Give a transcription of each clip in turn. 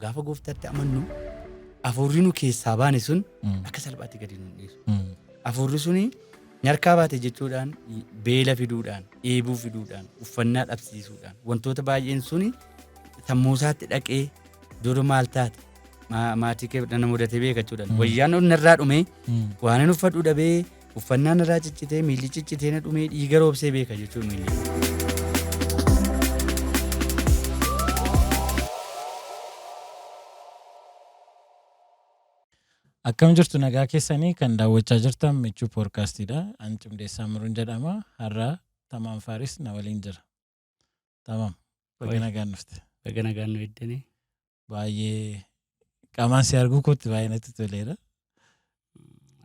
Gaafa gooftaatti amannu afuurri nu keessaa baane sun akka salphaatti gadi nu hin dhiisu. Afuurri suni nyarkaa baate jechuudhaan beela fiduudhaan, dheebuu fiduudhaan, uffannaa dhabsiisuudhaan wantoota baay'een suni sammuu isaatti dhaqee dura maal taate maatii kee na mudatee beeka jechuudhaan. Wayyaan narraa dhumee waan inni uffadhu dhabee uffannaan narraa ciccitee miilli ciccitee na dhumee dhiiga roobsee beeka jechuun miilli. Akkam jirtu nagaa keessanii kan daawwachaa jirtan Michuu Poodkaastiidha. An Cimdeessaa Miruun jedhama. Har'a Tamaam Faaris na waliin jira. Tamaam, baga Oi. nagaan dhufte. Baga nagaan nu eddanii. Baay'ee qaamaan si arguu kootti baay'ee natti toleera.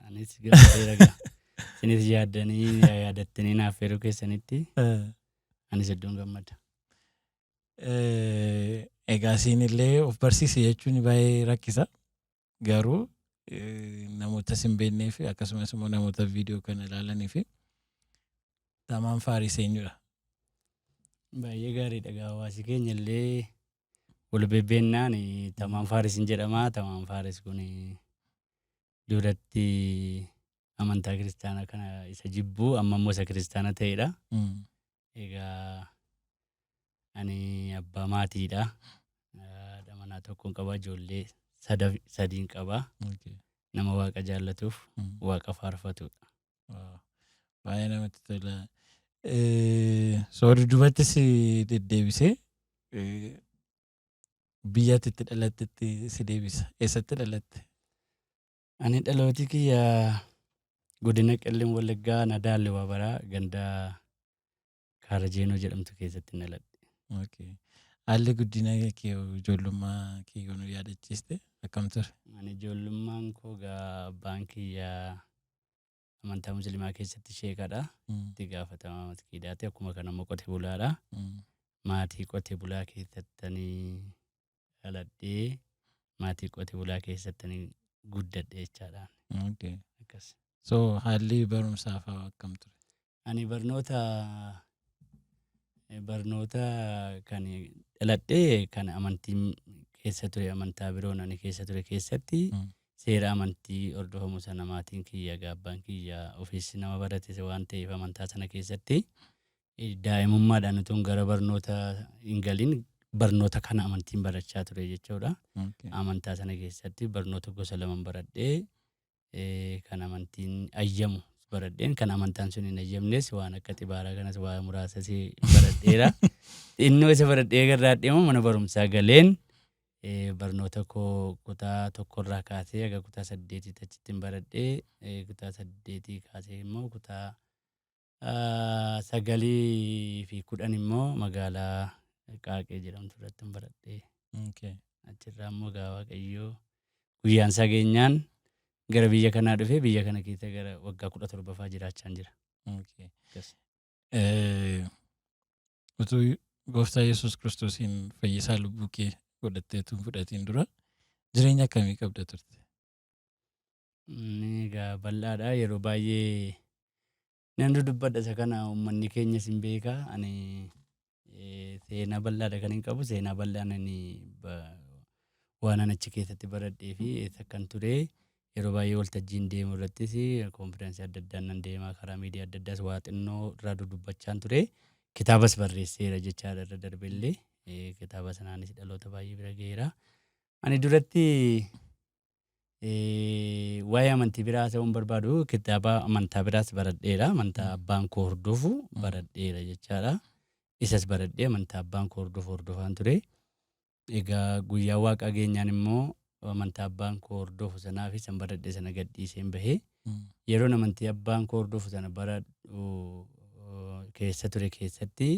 Anis gammadeera gaa. Isinis yaaddanii yaadattanii naaf yeroo keessanitti anis hedduun gammada. Egaa siin illee of barsiise jechuun baay'ee rakkisa. Garuu namoota sin beeknee fi akkasumas immoo namoota viidiyoo kana ilaalanii fi Tamaam Faaris eenyudha? Baay'ee gaariidha gaa hawaasi keenya illee wal bebbeennaan Tamaam Faaris hin jedhama. Tamaam Faaris kun duratti amantaa kiristaanaa kana isa jibbu amma immoo isa kiristaana ta'edha. Egaa ani abbaa maatiidha. Haadha manaa tokkon qaba, ijoollee sadiin qaba. Nama Waaqa jaallatuuf Waaqa faarfatudha. Wow. Baay'ee namatti tola. So dudduubatti si deddeebisee biyya ati itti dhalattetti si deebisa. Eessatti dhalatte? Ani dhalooti kiyya godina Qellem Wallaggaa Nadaalle Waabaraa ganda Kaarajeenoo jedhamtu keessatti dhaladhe. Okay. Haalli guddina kee ijoollummaa kee yoo nu yaadachiiste akkam ture? Ani ijoollummaan koo gaa abbaan kiyya amantaa musliimaa keessatti sheekadha. Itti gaafatamaa masgiidaati. Akkuma kana immoo qote bulaadha. Maatii qote bulaa keessattanii dhaladhee maatii qote bulaa keessattanii guddadhe jechaadha. Okay. Akkas. So haalli barumsaa fa'aa akkam ture? Ani barnoota kan dhaladhee kan amantiin keessa ture amantaa biroon ani keessa ture keessatti seera amantii hordofamu sana maatiin kiyya gaabbaan kiyya ofiis nama barate waan ta'eef amantaa sana keessatti daa'imummaadhaan utuun gara barnoota hin galin barnoota kana amantiin barachaa ture jechuudha. Amantaa sana keessatti barnoota gosa laman baradhee kan amantiin ayyamu baradheen kan amantaan sun hin ayyamnes waan akka xibaaraa kanas waa muraasas baradheera. Xinnoo isa baradhee garraadhee immoo mana barumsaa galeen barnoota koo kutaa tokkorraa kaasee haga kutaa saddeetiitti achittiin baradhee kutaa saddeetii kaasee immoo kutaa sagalii fi kudhan immoo magaalaa Qaaqee jedhamtu irratti baradhee. Achirraa immoo gaa Waaqayyoo guyyaan isaa geenyaan gara biyya kanaa dhufee biyya kana keessa gara waggaa 17ffaa jiraachaan jira. Akkas. Utuu gooftaa Yesuus Kiristoosiin fayyisaa lubbuu kee godhattee utuu hin fudhatiin dura jireenya akkamii qabda turte? Inni egaa bal'aadha. Yeroo baay'ee nan dudubbadha isa kana uummanni keenyas hin beeka. Ani seenaa bal'aadha kan hin qabu. Seenaa bal'aan ani waan ani achi keessatti baradhee fi eessa akkan ture yeroo baay'ee waltajjiin deemu irrattis konfiraansii adda addaan nan deema karaa miidiyaa adda addaas waa xinnoo irraa dudubbachaan ture. Kitaabas barreesseera jechaadha irra darbellee. Kitaaba sanaanis dhaloota baay'ee bira ga'eera. Ani duratti Waa'ee amantii biraa haasa'uu hin barbaadu. Kitaaba amantaa biraas baradheera. Amantaa abbaan koo hordofu baradheera jechaadha. Isas baradhee amantaa abbaan koo hordofu hordofaan ture. Egaa guyyaa waaqaa geenyaan immoo amantaa abbaan koo hordofu sanaa fi san baradhe sana gadhiiseen bahee. Yeroon amantii abbaan koo hordofu sana baradhu keessa ture keessatti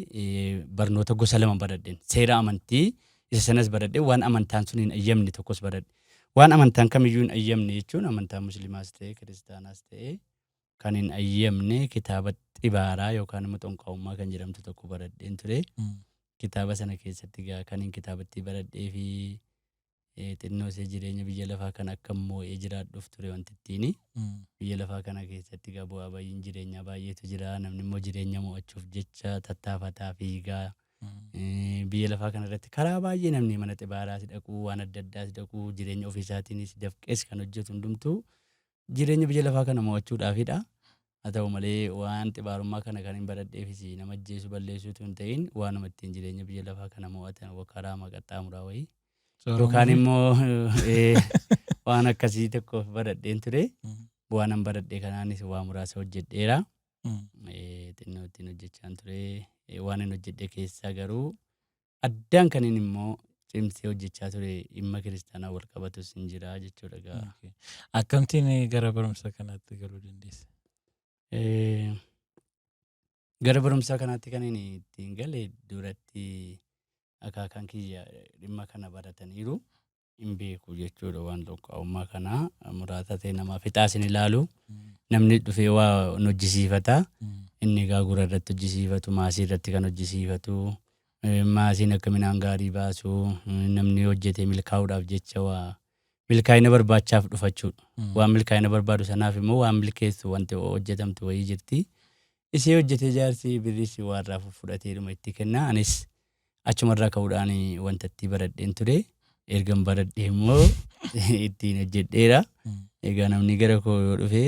barnoota gosa lama baradheen. Seera amantii isa sanas baradhe waan amantaan sun hin ayyamne tokkos baradhe. Waan amantaan kamiyyuu hin ayyamne jechuun amantaa musliimaas ta'e kiristaanaas ta'e kan hin ayyamne kitaaba xibaaraa yookaan immoo xonqaa'ummaa kan jedhamtu tokko baradheen ture. Kitaaba sana keessatti egaa kan hin kitaabattii baradhee fi xinnoo ishee jireenya biyya lafaa kana akka moo'ee jiraadhuuf ture wanti ittiin. Biyya lafaa kana keessatti egaa bu'aa ba'iin jireenyaa baay'eetu jira. Namni immoo jireenya mo'achuuf jecha tattaafataa fiigaa. Biyya lafaa kanarratti karaa baay'ee namni mana xibaaraas dhaquu, waan adda addaas dhaquu, jireenya ofiisaatiinis dafqees kan hojjetu hundumtuu jireenya biyya lafaa kana mo'achuudhaafidha. Haa ta'u malee waan xibaarummaa kana kan hin baradheefis nama ajjeesuu balleessuu utuu hin ta'in waanuma ittiin jireenya biyya lafaa kana mo'atan karaa qaxxaamuraa wayii yookaan immoo waan akkasii tokkoof baradheen ture. Waanan baradhe kanaanis waa muraasa hojjedheera. Xinnoo ittiin hojjechaan ture. Waanan hojjedhe keessaa garuu addaan kanin immoo cimsee hojjechaa ture dhimma kiristaanaa wal qabatus hin jira jechuudha gaa. Akkamtiin gara barumsa kanaatti galuu dandeesse? Gara barumsa kanaatti kan inni ittiin gale duratti akaakaan kiyya dhimma kana barataniiru hin beeku jechuudha waan tokkummaa kana muraasa ta'e namaa fixaas hin ilaalu. Namni dhufee waa hojjisiifata. Inni gaagura irratti hojjisiifatu, maasii irratti kan hojjisiifatu, maasiin akka midhaan gaarii baasu, namni hojjetee milkaa'uudhaaf jecha waa milkaa'ina barbaachaaf dhufachuudha. Waan milkaa'ina barbaadu sanaaf immoo waan milkeessu wanti hojjetamtu wayii jirti. Ishee hojjetee jaarsi birris waa irraa fudhateedhuma itti kenna. Anis achumarraa ka'uudhaan wanta itti baradheen ture. Ergan baradhee immoo ittiin hojjedheera. Egaa namni gara koo yoo dhufe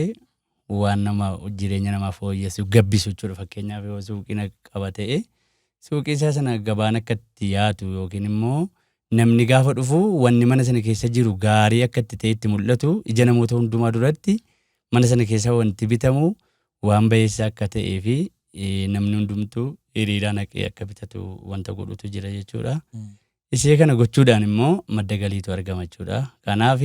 waan nama jireenya namaa fooyyessu gabbisu jechuudha. Fakkeenyaaf yoo suuqina qaba ta'e suuqii isaa sana gabaan akka itti yaatu yookiin immoo namni gaafa dhufu wanni mana sana keessa jiru gaarii akka itti ta'e itti mul'atu ija namoota hundumaa duratti mana sana keessa wanti bitamu waan bayeessa akka ta'ee fi namni hundumtuu hiriiraan haqee akka bitatu wanta godhutu jira jechuudha. Ishee kana gochuudhaan immoo madda galiitu argama jechuudha. Kanaaf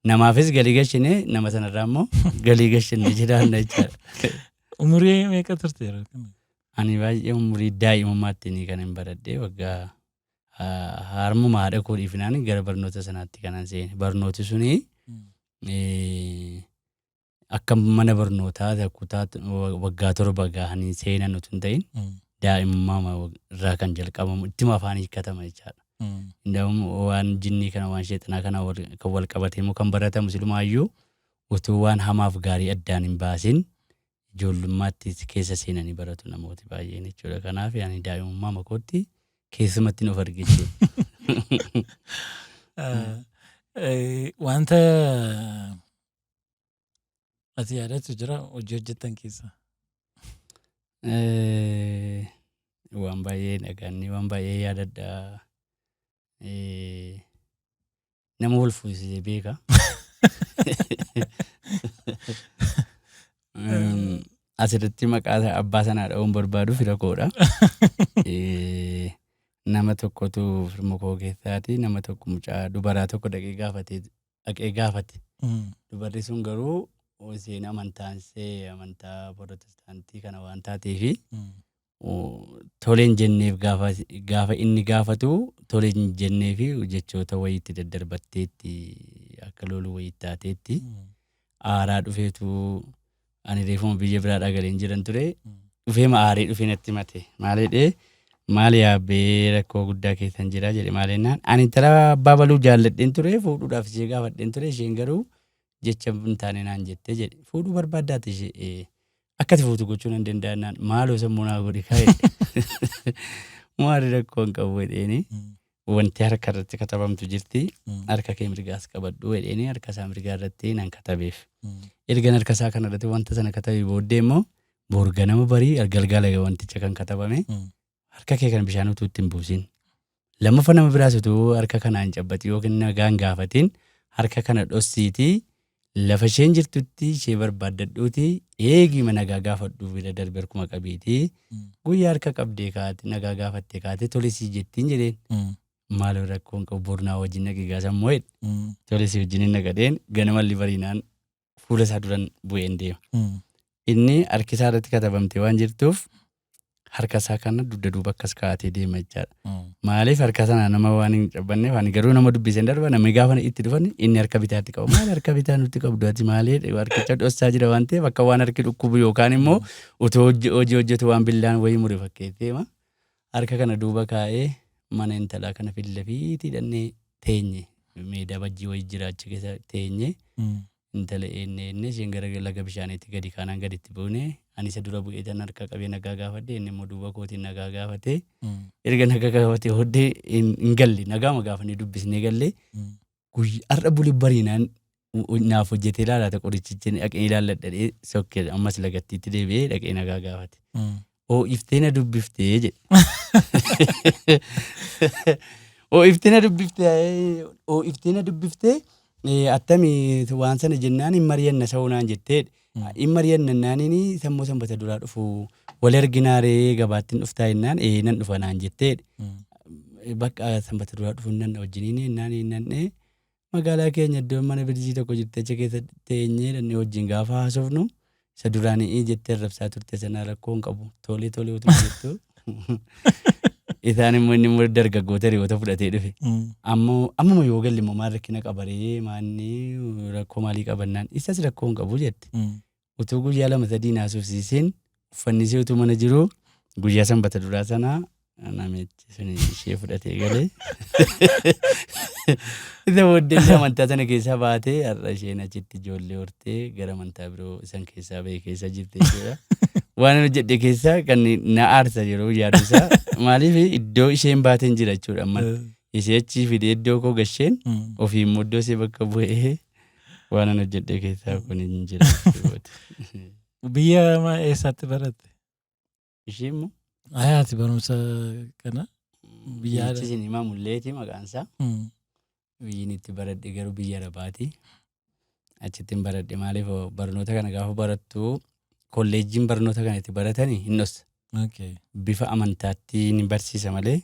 namaafis galii gashine nama sanarraa immoo galii gashine jiraanna jechaadha. Umurii meeqa turte yeroo kana? Ani baay'ee umurii daa'imummaatti kan hin baradhe waggaa harmuma haadha koo dhiifnaan gara barnoota sanaatti kanan seene. Barnooti suni akka mana barnootaa kutaa waggaa 7 gahanii seenan utuu hin ta'in daa'imummaa irraa kan jalqabamu ittima afaan hiikkatama jechaadha. Indaa'um waan jinnii kana waan sheexanaa kana kan wal qabatee immoo kan baratamu silumaayyuu utuu waan hamaaf gaarii addaan hin baasin ijoollummaatti keessa seenanii baratu namooti baay'een jechuudha. Kanaaf ani daa'imummaa makootti keessumatti of arge jechuudha. Wanta ati yaadattu jira hojii hojjettan keessa? Waan baay'ee dhagaanni waan baay'ee yaadadha. Nama wal fuusisee beeka. Asirratti maqaa abbaa sanaa dha'uun barbaadu fira koodha. Nama tokkotu firma koo keessaati nama tokko mucaa dubaraa tokko dhaqee gaafate dhaqee gaafate. Dubarri sun garuu isheen amantaan ishee amantaa Pirootestaantii kana waan taateefi toleen jenneef gaafa inni gaafatu toleen jenneefi jechoota wayiitti daddarbatteetti akka loluu wayii taateetti aaraa dhufeetu ani reefuma biyya biraadhaa galeen jiran ture dhufeema aaree dhufee natti himate maal jedhee maal yaabbee rakkoo guddaa keessan jira jedhe maal jennaan ani intala abbaa baluu jaalladheen ture fuudhuudhaaf ishee gaafadheen ture isheen garuu jecha hin taane naan jette jedhe fuudhuu barbaaddaati ishee akkati fuutu gochuu nan danda'a naan maaloo sammuu naa godhi ka'e maali rakkoo hin qabu jedheeni wanti harka irratti katabamtu jirti harka kee mirgaas qabadhu jedheeni harka isaa mirgaa irratti nan katabeef. Ergan harka isaa kana irratti wanta sana katabee booddee immoo bor ganama barii galgala wanticha kan katabame harka kee kana bishaan utuu itti hin buusin. Lammaffaa nama biraas utuu harka kanaan cabbatin yookiin nagaan gaafatin harka kana dhossiitii lafa isheen jirtutti ishee barbaaddadhuutii eegii nagaa gaafadhu bira darbe harkuma qabiitii guyyaa harka qabdee kaate nagaa gaafattee kaate tole sii jettiin jedheen. Maaloo rakkoon qabu bornaa wajjin dhaqi gaasammoo jedhe. Tole sii wajjin hin dhaqadheen ganamalli bariinaan fuula isaa duran bu'een deema. Inni harki isaa irratti katabamtee waan jirtuuf harka isaa kana dugda duuba akkas kaa'atee deema jechaadha. Maaliif harka sana nama waan hin cabbanneef ani garuu nama dubbiseen darba namni gaafa itti dhufan inni harka bitaatti qabu. Maali harka bitaa nutti qabdu ati maali harkicha dhossaa jira waan ta'eef akka waan harki dhukkubu yookaan immoo utuu hojii hojjetu waan billaan wayii mure fakkeessee harka kana duuba kaa'ee mana intalaa kana filla fiitii dhannee teenye meedaa bajjii wayii jira achi keessa teenye. Intala eenne enne isheen gara laga bishaaniitti gadi kaanaan gaditti buune. Ani isa dura bu'ee tan harka qabee nagaa gaafadhe, inni immoo duuba kootiin nagaa gaafate. Erga nagaa gaafatee booddee hin galle, nagaama gaafannee dubbisnee galle. Har'a buli bariinaan naaf hojjetee ilaalaata qorichichi dhaqee ilaalladha jedhee sokkee ammas lagattiitti deebi'ee dhaqee nagaa gaafate. Oo'iftee na dubbiftee jedhe. Oo'iftee na dubbiftee, oo'iftee na dubbiftee, attamii waan sana jennaan hin mari'anna sa'uu naan jettee. Hin mari'anna naaniin sammuu sanbata duraa dhufu wal arginaaree gabaatti hin dhuftaa jennaan ee nan dhufa naan jettee. Bakka sanbata duraa dhufu nan wajjiniin jennaan nan magaalaa keenya iddoo mana birjii tokko jirti achi keessa teenyee dhannee wajjin gaafa haasofnu isa duraan i'ii jettee arrabsaa turte sana rakkoo hin qabu tolee tolee utuma jettu isaan immoo inni immoo dargaggoota hiriyoota fudhatee dhufe. Ammoo ammuma yoo galle immoo maal rakkina qabaree maanni rakkoo maalii qabannaan isas rakkoo hin qabu jette. Utuu guyyaa lama sadii naasofsiisiin uffanni ishee utuu mana jiruu guyyaa sanbata duraa sana namichi sun ishee fudhatee galee. Isa booddee illee amantaa sana keessaa baatee har'a isheen achitti ijoollee hortee gara amantaa biroo isan keessaa ba'e keessa jirti jechuudha. Waan ani hojjedhe keessaa kan na aarsa yeroo yaadu isaa maaliif iddoo isheen baateen jira jechuudha amma. Ishee achii fidee iddoo koo gasheen ofii immoo iddoo ishee bakka bu'ee waan an hojjedhe keessaa kun hin jira jechuudha. Biyya eessaatti baratte? Ishee immoo Ayaati barumsa kana biyya Biyyichi isin himaa Mulleeti maqaan isaa. Biyyi inni itti baradhe garuu biyya Arabaati. Achitti hin baradhe, maaliif barnoota kana gaafa barattu kolleejjiin barnoota kana itti baratani hin dhossa. Bifa amantaatti ni barsiisa malee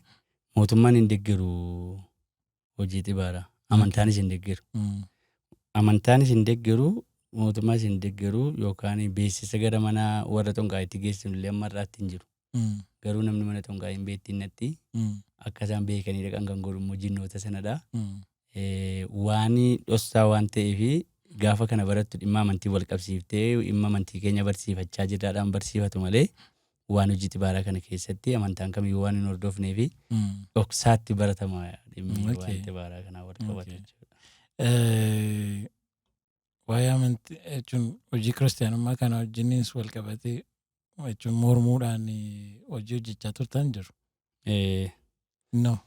mootummaan hin deeggaru hojii xibaaraa. Amantaanis hin deeggaru. Amantaanis hin deeggaru, mootummaas hin deeggaru, yookaan beeksisa gara mana warra xonqaayitti geessinu illee amma irraatti hin jiru. Garuu namni mana xonqaayii hin beektiin natti akka isaan beekanii dhaqan kan godhu immoo jinnoota sanadha. Waan dhossaa waan ta'eef gaafa kana barattu dhimma amantii wal qabsiiftee dhimma amantii keenya barsiifachaa jirraadhaan barsiifatu malee waan hojii xibaaraa kana keessatti amantaan kamiyyuu waan hin hordofnee fi dhoksaatti baratama dhimmi waan xibaaraa kanaa wal qabatu jechuudha. Waa'ee amantii jechuun hojii kiristaanummaa kana wajjinis wal qabatee jechuun mormuudhaan hojii hojjechaa turtan jiru. No.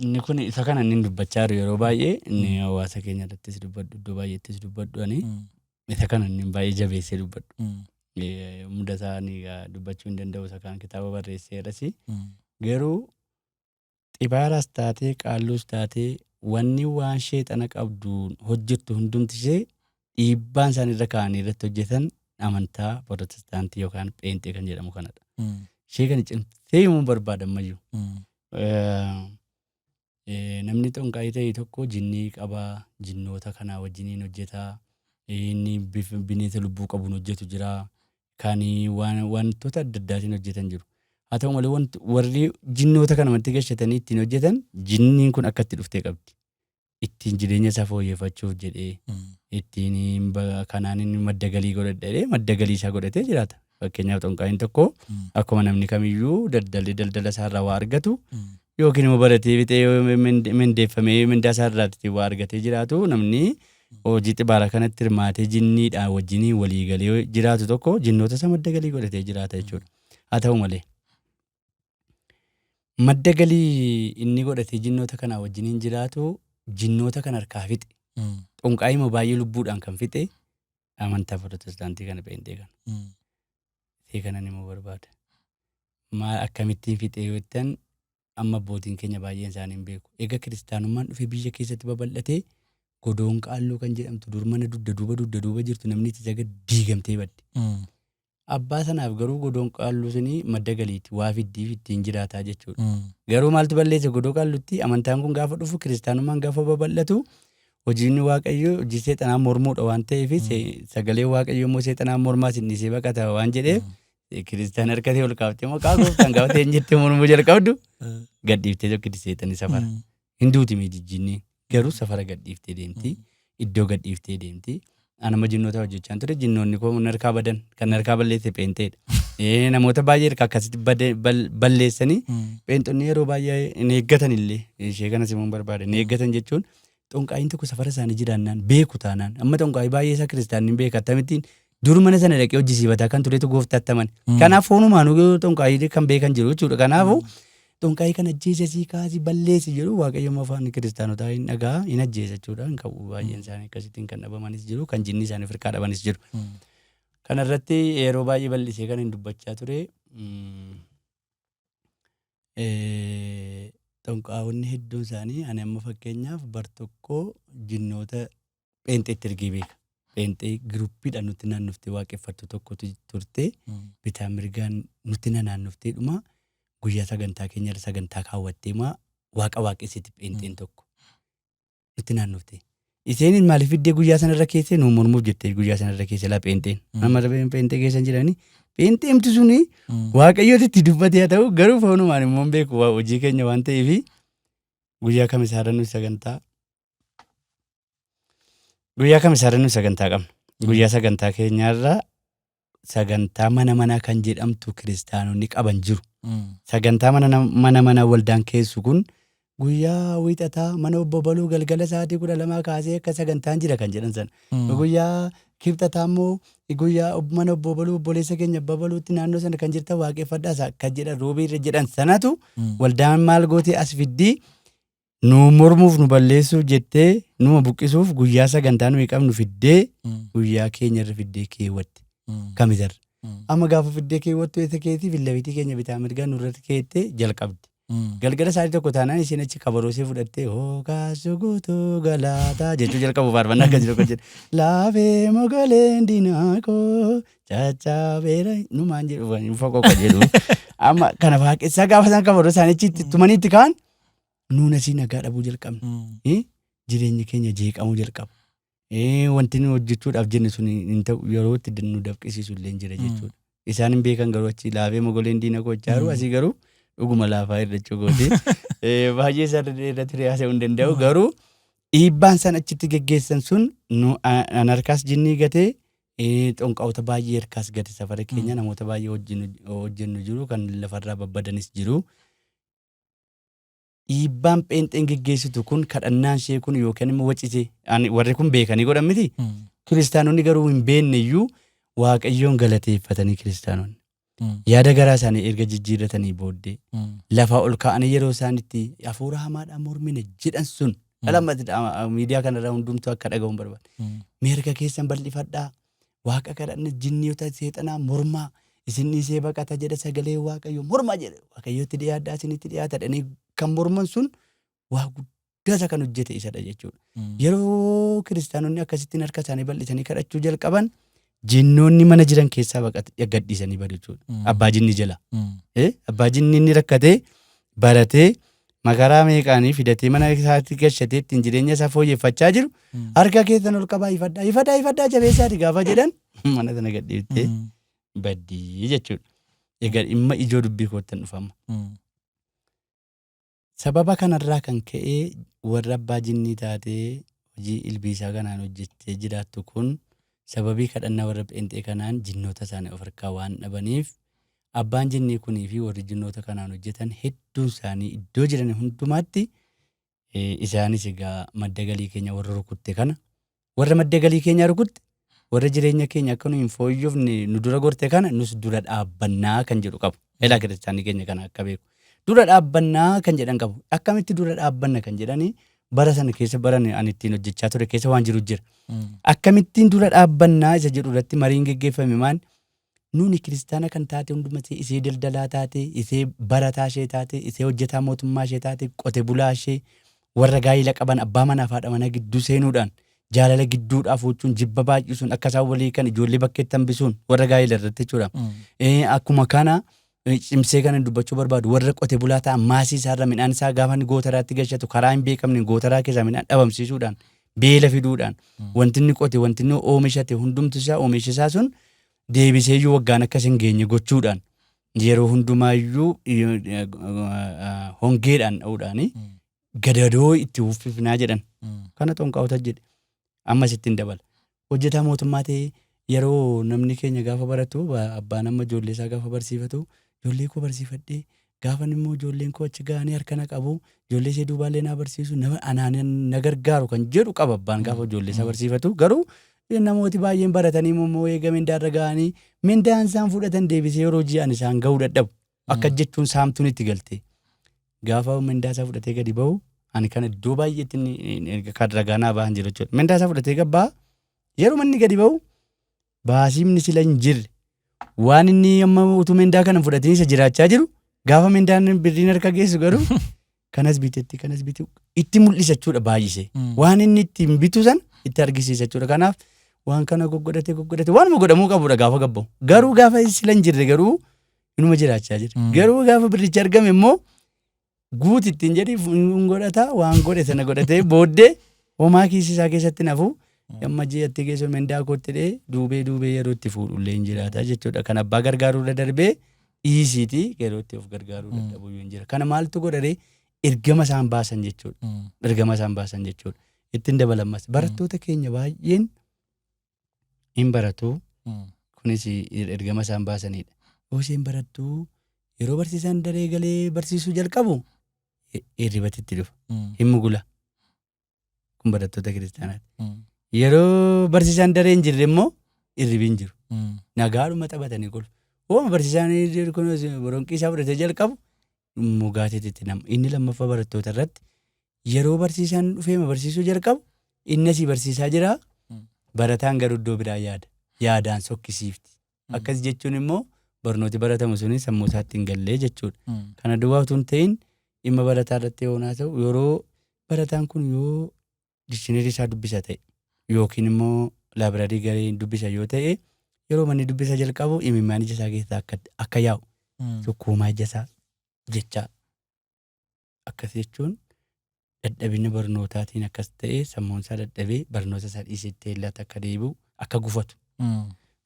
Inni kun isa kana inni dubbachaa jiru yeroo baay'ee inni hawaasa keenya irrattis dubbadhu, iddoo baay'eettis dubbadhu, ani isa kana inni baay'ee jabeessee dubbadhu. Muda isaa ni egaa dubbachuu hin danda'u, isa kaan kitaaba barreesseeras. Garuu xibaaraas taatee qaalluus taatee wanni waan sheexana qabduun hojjettu hundumti ishee dhiibbaan isaan irra kaa'anii irratti hojjetan amantaa Protestaantii yookaan Pheenxee kan jedhamu kanadha. Ishee kana cimsee himuu barbaada ammayyuu. Namni xonqaayii ta'e tokko jinnii qabaa, jinnoota kanaa wajjiniin hojjetaa, inni bifa bineensa lubbuu qabuun hojjetu jira, kan wantoota adda addaatiin hojjetan jiru. Haa ta'u malee wanti warri jinnoota kana manatti gashatanii ittiin hojjetan jinniin kun akka itti dhuftee qabdi. Ittiin jireenya isaa fooyyeffachuuf jedhee ittiin kanaan inni madda galii godhadha jedhee madda galii isaa godhatee jiraata. Fakkeenyaaf xonqaayiin tokko akkuma namni kamiyyuu daldalli daldala isaa irraa waa argatu yookiin immoo baratee fixee yoo mindeeffamee mindaa isaa irraa ittiin waa argatee jiraatu, namni hojii xibaara kanatti hirmaatee jinniidhaan wajjiniin walii galee jiraatu tokko jinnoota isa madda galii godhatee jiraata jechuudha. Haa ta'u malee madda galii inni godhatee jinnoota kanaa wajjiniin jiraatu jinnoota kana harkaa fixe. Xonqaayima baay'ee lubbuudhaan kan fixe amantaa Protestaantii kana, Pheenxee kana. Ishee kanan immoo barbaada. Maal akkamittiin fixee yoo jettan amma abbootiin keenya baay'een isaanii hin beeku. Egaa kiristaanummaan dhufee biyya keessatti babal'atee godoon qaalluu kan jedhamtu dur mana dugda duuba jirtu namni itti sagadu diigamtee badde. Abbaa sanaaf garuu godoon qaalluu suni madda galiiti, waa fiddiif ittiin jiraataa jechuudha. Garuu maaltu balleesse godoo qaallutti? Amantaan kun gaafa dhufu, kiristaanummaan gaafa babal'atu, hojiin Waaqayyoo hojii seexanaa mormuudha waan ta'eef, sagalee Waaqayyoo immoo seexanaa mormaa isin dhiisee baqata waan jedheef, kiristaan harka ta'e ol kaaftee maqaa gooftaan gaafa ta'e jettee mormuu jalqabdu gadhiiftee tokkitti seexanni safara. Hin duuti mee jijjiinni garuu safara gadhiiftee deemti, iddoo gadhiiftee deemti. Anama jinnoota hojjechaa ture, jinnoonni koo narkaa badan, kan narkaa balleesse pheenxeedha. Namoota baay'ee harkaa akkasitti balleessanii pheenxonni yeroo baay'ee hin eeggatan illee ishee kanas himuun barbaada. Hin eeggatan jechuun Xonqaayiin tokko safara isaanii jiraannaan beeku taanaan amma xonqaayii baay'ee isaa kiristaanni beeka akkamittiin dur mana sana dhaqee hojjisiifataa kan turetu gooftaatti amane. Kanaaf foonumaanuu xonqaayii kan beekan jiru jechuudha. Kanaafuu xonqaayii kan ajjeese sii kaasii balleessi jedhu Waaqayyo afaan kiristaanotaa hin dhagaa hin ajjeesa jechuudha. Hin qabu baay'een isaanii akkasittiin kan dhabamanis jiru kan jinni isaanii firqaa dhabanis jiru. Kana irratti yeroo baay'ee bal'isee kan hin dubbachaa ture. Xonqaawonni hedduun isaanii ani amma fakkeenyaaf bar tokko jinnoota pheenxeetti ergee beeka. Pheenxee giruppiidhaan nutti naannoftee waaqeffattu tokkotu turte. Bitaa mirgaan nutti nanaannoftee dhuma guyyaa sagantaa keenya irra sagantaa kaawwattee maa waaqa waaqessiti pheenxeen tokko. Nutti naannofte. Isheen maaliif fiddee guyyaa sanarra keessee nu mormuuf jettee guyyaa sanarra keessa laa pheenxeen. Amma pheenxee keessa hin jirani. Pheenxeemti suni Waaqayyooti itti dubbatee haa ta'u garuu foonumaan immoo hin beeku waa hojii keenya waan ta'eef guyyaa kamisaarra nuyi sagantaa guyyaa kamisaarra nuyi sagantaa qabna. Guyyaa sagantaa keenyaarra sagantaa mana manaa kan jedhamtu kiristaanonni qaban jiru. Sagantaa mana mana mana waldaan keessu kun guyyaa wiixataa mana obbo Baluu galgala sa'aatii 12 kaasee akka sagantaan jira kan jedhan sana. Guyyaa kibxataa immoo guyyaa mana obbo Baluu obboleessa keenya abba Baluutti naannoo sana kan jirtan waaqeffadhaa isa akka jedhan roobii irra jedhan sanatu waldaan maal gootee as fiddii nu mormuuf nu balleessuuf jettee numa buqqisuuf guyyaa sagantaa nuyi qabnu fiddee guyyaa keenya irra fiddee keewwatte kamisarra. Amma gaafa fiddee keewwattu eessa keetii fillabitii keenya bitaa mirgaa nurratti keettee jalqabdi. Galgala sa'aatii 1 taanaan isheen achi kabaroo ishee fudhattee hookaasuu guutuu galaataa jechuu jalqabu faarfannaa akkasii tokko jedha. Laafee mogoleen diinaa koo caccaabeera numaan jedhu foqoqa jedhu. Amma kana waaqessaa gaafa isaan kabaroo isaanii achi itti tumanii itti ka'an nuun asii nagaa dhabuu jalqabna. Jireenyi keenya jeeqamuu jalqaba. Wanti nu hojjechuudhaaf jenne sun hin ta'u yeroo itti nu dafqisiisu illee jira jechuudha. Isaan hin beekan garuu achi laafee mogoleen diina koo jechaaru asii garuu dhuguma laafaa irrachuu gooti. Baay'ee isaa irratti haasa'uu hin danda'u garuu dhiibbaan isaan achitti geggeessan sun nu an harkaas jinnii gatee xonqaa'ota baay'ee harkaas gate safara keenya namoota baay'ee hojjennu jiru kan lafarraa babbadanis jiru. Dhiibbaan pheenxeen geggeessitu kun kadhannaan ishee kun yookaan immoo wacisee ani warri kun beekanii godhan miti. Kiristaanonni garuu hin beekne iyyuu Waaqayyoon galateeffatanii kiristaanonni. Yaada garaa isaanii erga jijjiirratanii booddee lafaa ol ka'anii yeroo isaan itti hafuura hamaadhaan mormine jedhan sun dhala miidiyaa kanarraa hundumtuu akka dhaga'uun barbaada. Mee harka keessan bal'ifadhaa Waaqa kadhanna jinniyoota seexanaa mormaa isin dhiisee baqata jedha sagalee Waaqayyo mormaa jedha Waaqayyotti dhiyaadhaa isinitti dhiyaata jedhanii kan morman sun waa guddaa isa kan hojjete isadha jechuudha. Yeroo kiristaanonni akkasittiin harka isaanii bal'isanii kadhachuu jalqaban jinnoonni mana jiran keessaa baqat gadhiisanii badu jechuudha. Abbaa jinni jala. Abbaa jinni inni rakkatee baratee makaraa meeqaanii fidatee mana isaatti gashatee ittiin jireenya isaa fooyyeffachaa jiru harka keessan ol qabaa ifadhaa ifadhaa ifadhaa jabeessaati gaafa jedhan mana sana gadhiiftee baddii jechuudha. Egaa dhimma ijoo dubbii koottan dhufama. Sababa kanarraa kan ka'e warra abbaa jinnii taatee hojii ilbiisaa kanaan hojjettee jiraattu kun sababii kadhannaa warra pheenxee kanaan jinnoota isaanii of harkaa waan dhabaniif Abbaan jinnii kunii fi warri jinnoota kanaan hojjetan hedduun isaanii iddoo jiran hundumaatti isaanis egaa madda galii keenya warra rukutte kana warra madda galii keenya rukutte warra jireenya keenya akka nu hin fooyyofne nu dura gorte kana nus dura dhaabbannaa kan jedhu qabu. Elaa kiristaanni keenya kana akka beeku. Dura dhaabbannaa kan jedhan qabu. Akkamitti dura dhaabbanna kan jedhani bara sana keessa bara ani ittiin hojjechaa ture keessa waan jiru jira. Akkamittiin dura dhaabbannaa isa jedhu irratti mariin geggeeffame maal? Nuuni kiristaana kan taate hunduma ishee, isee daldalaa taate, isee barataa ishee taate, isee hojjetaa mootummaa ishee taate, qote bulaa ishee, warra gaa'ila qaban abbaa manaa fi haadha manaa gidduu seenuudhaan jaalala gidduudhaa fuuchuun jibba baay'isuun akka isaan walii kan ijoollee bakkeetti hambisuun warra gaa'ila irratti jechuudha. Akkuma kana cimsee kana dubbachuu barbaadu warra qote bulaa ta'an maasii isaarra midhaan isaa gaafa inni gootaraatti gashatu karaa hin beekamne gootaraa keessaa midhaan dhabamsiisuudhaan beela fiduudhaan wanti inni qote wanti inni oomishate hundumti isaa oomishi isaa sun deebiseeyyuu waggaan akkas hin geenye gochuudhaan yeroo hundumaayyuu hongeedhaan dha'uudhaan gadadoo itti uffifnaa jedhan. Kana xonqaa'ota jedhe. Ammas ittiin dabala. Hojjetaa mootummaa ta'ee yeroo namni keenya gaafa baratu abbaan amma ijoollee isaa gaafa barsiifatu ijoollee koo barsiifadhee Gaafan immoo ijoolleen koo achi ga'anii harka na qabu, ijoollee ishee duubaallee naa barsiisu, nama anaan na gargaaru kan jedhu qaba abbaan gaafa ijoollee isaa barsiifatu. Garuu namooti baay'een baratanii immoo eega mindaarra ga'anii mindaan isaan fudhatan deebisee yeroo ji'an isaan ga'uu dadhabu. Akka jechuun saamtuun itti galte. Gaafa mindaa isaa fudhatee gadi ba'u ani kan iddoo baay'eetti inni kan ragaa naa bahan jiru jechuudha. Mindaa isaa fudhatee gad ba'a. Yeroo manni gadi ba'u baasiimni sila hin jirre waan inni amma utuu mindaa kana hin fudhatiin isa jiraachaa jiru gaafa mindaan birriin harka geessu garuu kanas bitetti kanas bitu itti mul'isa jechuudha baay'isee. Waan inni ittiin bitu san itti argisiisa jechuudha. Kanaaf waan kana goggodhate goggodhate waanuma godhamuu qabudha gaafa gabbamu. Garuu gaafa sila hin jirre garuu inuma jiraachaa jira. Garuu gaafa birrichi argame immoo guuti ittiin jedhi hin godhata waan godhe sana godhatee booddee homaa kiisii isaa keessatti nafu amma ji'atti geessu mindaa kootti dhee duubee duubee yeroo itti fuudhullee hin jiraata jechuudha. Kan abbaa gargaaruu irra darbee dhiisiiti yeroo itti of gargaaruu dadhabuu hin jira. Kana maaltu godharee ergama isaan baasan jechuudha. Ergama isaan baasan jechuudha. Ittiin dabalammas barattoota keenya baay'een hin baratu. Kunis ergama isaan baasanidha. Yoo isheen barattu yeroo barsiisaan daree galee barsiisuu jalqabu hirribatti itti dhufa. Hin mugula. Kun barattoota kiristaanaati. Yeroo barsiisaan daree hin jirre immoo hirribi hin jiru. Nagaadhuma taphatanii kolfu. Hooma barsiisaan boronqii isaa fudhatee jalqabu mugaatiitti itti nama. Inni lammaffaa barattoota irratti yeroo barsiisaan dhufee barsiisuu jalqabu inni asii barsiisaa jira. Barataan garuu iddoo biraa yaada. Yaadaan sokkisiifti. Akkas jechuun immoo barnooti baratamu suni sammuu isaatti hin gallee jechuudha. Kana duwwaa utuu hin ta'in dhimma barataa irratti yoo ta'u yeroo barataan kun yoo dictionary isaa dubbisa ta'e yookiin immoo library garee dubbisa yoo ta'e yeroo manni dubbisa jalqabu imimmaan ija isaa keessaa akka yaa'u sukkuumaa ija isaa jecha akkas jechuun dadhabina barnootaatiin akkas ta'e sammuun isaa dadhabee barnoota isaa dhiisee teellaatti akka deebi'u akka gufatu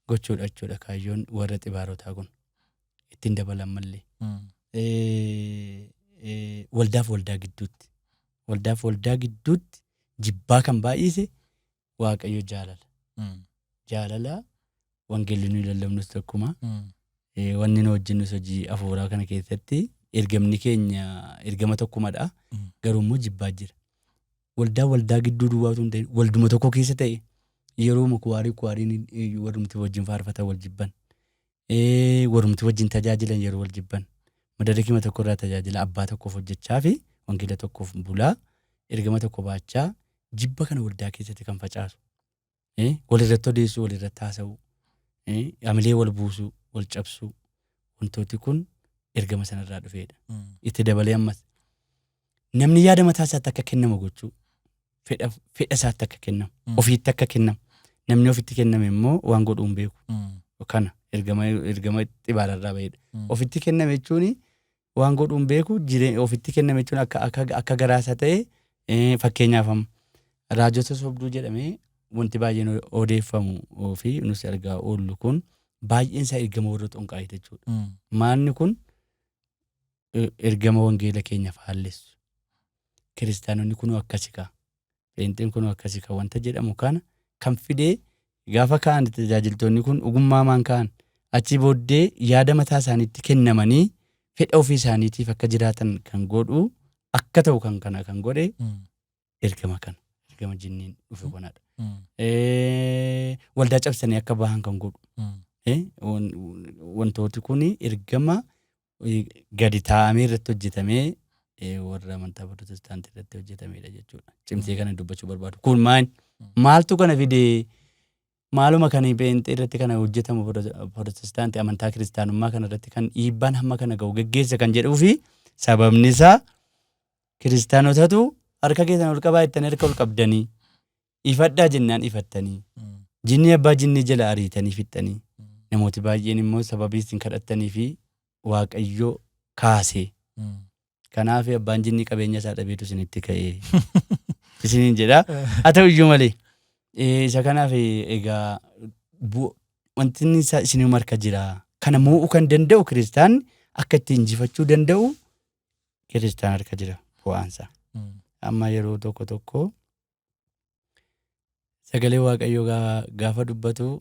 gochuudha jechuudha kaayyoon warra xibaarotaa kun ittiin dabalan mallee. Waldaaf waldaa gidduutti waldaaf waldaa gidduutti jibbaa kan baay'ise Waaqayyo jaalala. Jaalala wangeelli nuyi lallabnus tokkuma. Wanni nu hojjennus hojii hafuuraa kana keessatti ergamni keenya ergama tokkumadha. Garuu immoo jibbaa jira. Waldaa waldaa gidduu duwwaa utuu hin ta'in walduma tokko keessa ta'e yeroo kuwaarii kuwaariin warrumti wajjin faarfatan wal jibban. Warrumti wajjin tajaajilan yeroo wal jibban. Madarakima tokko irraa tajaajila abbaa tokkoof hojjechaa fi wangeela tokkoof bulaa ergama tokko baachaa jibba kana waldaa keessatti kan facaasu. Walirratti odeessuu, walirratti haasa'uu, hamilee wal buusuu, wal cabsuu wantooti kun ergama sanarraa dhufeedha. Itti dabalee ammas namni yaada mataa isaatti akka kennamu gochuu, fedha fedha isaatti akka kennamu, ofiitti akka kennamu. Namni ofitti kenname immoo waan godhuu hin beeku. Kana ergama ergama xibaararraa bahedha. Ofitti kenname jechuun waan godhuu hin beeku ofitti kenname jechuun akka akka akka garaa isaa ta'e fakkeenyaaf amma raajota sobduu jedhamee wanti baay'een odeeffamu fi nus argaa oollu kun baay'een isaa ergama warra xonqaayii jechuudha. Maanni kun ergama wangeela keenya faallessu. Kiristaanonni kunoo akkasi kaa. Pheenxeen kunoo akkasi kaa wanta jedhamu kana kan fidee gaafa ka'an tajaajiltoonni kun ogummaa maan ka'an achii booddee yaada mataa isaaniitti kennamanii fedha ofii isaaniitiif akka jiraatan kan godhu akka ta'u kan kana kan godhe ergama kana ergama jinniin dhufe kanadha. Waldaa cabsanii akka bahan kan godhu. Wantooti kun ergama gadi taa'amee irratti hojjetamee warra amantaa pirootestaantii irratti hojjetamedha jechuudha. Cimsee kana dubbachuu barbaadu. Kun maal maaltu kana fidee maaluma kan pheenxee irratti kana hojjetamu pirootestaantii amantaa kiristaanummaa kana irratti kan dhiibbaan hamma kana ga'u geggeessa kan jedhuu fi sababni isaa kiristaanotatu harka keessan ol qabaa jettanii harka ol qabdanii ifadhaa jennaan ifattanii jinni abbaa jinni jala ariitanii fixxanii namooti baay'een immoo sababii isin kadhattanii fi Waaqayyo kaasee. Kanaaf abbaan jinni qabeenya isaa dhabeetu isinitti ka'ee isiniin jedha. Haa ta'u iyyuu malee isa kanaaf egaa wanti inni isinuma harka jira. Kana moo'uu kan danda'u kiristaanni akka itti injifachuu danda'u kiristaan harka jira bu'aansaa. Amma yeroo tokko tokko sagalee Waaqayyoo gaafa dubbatu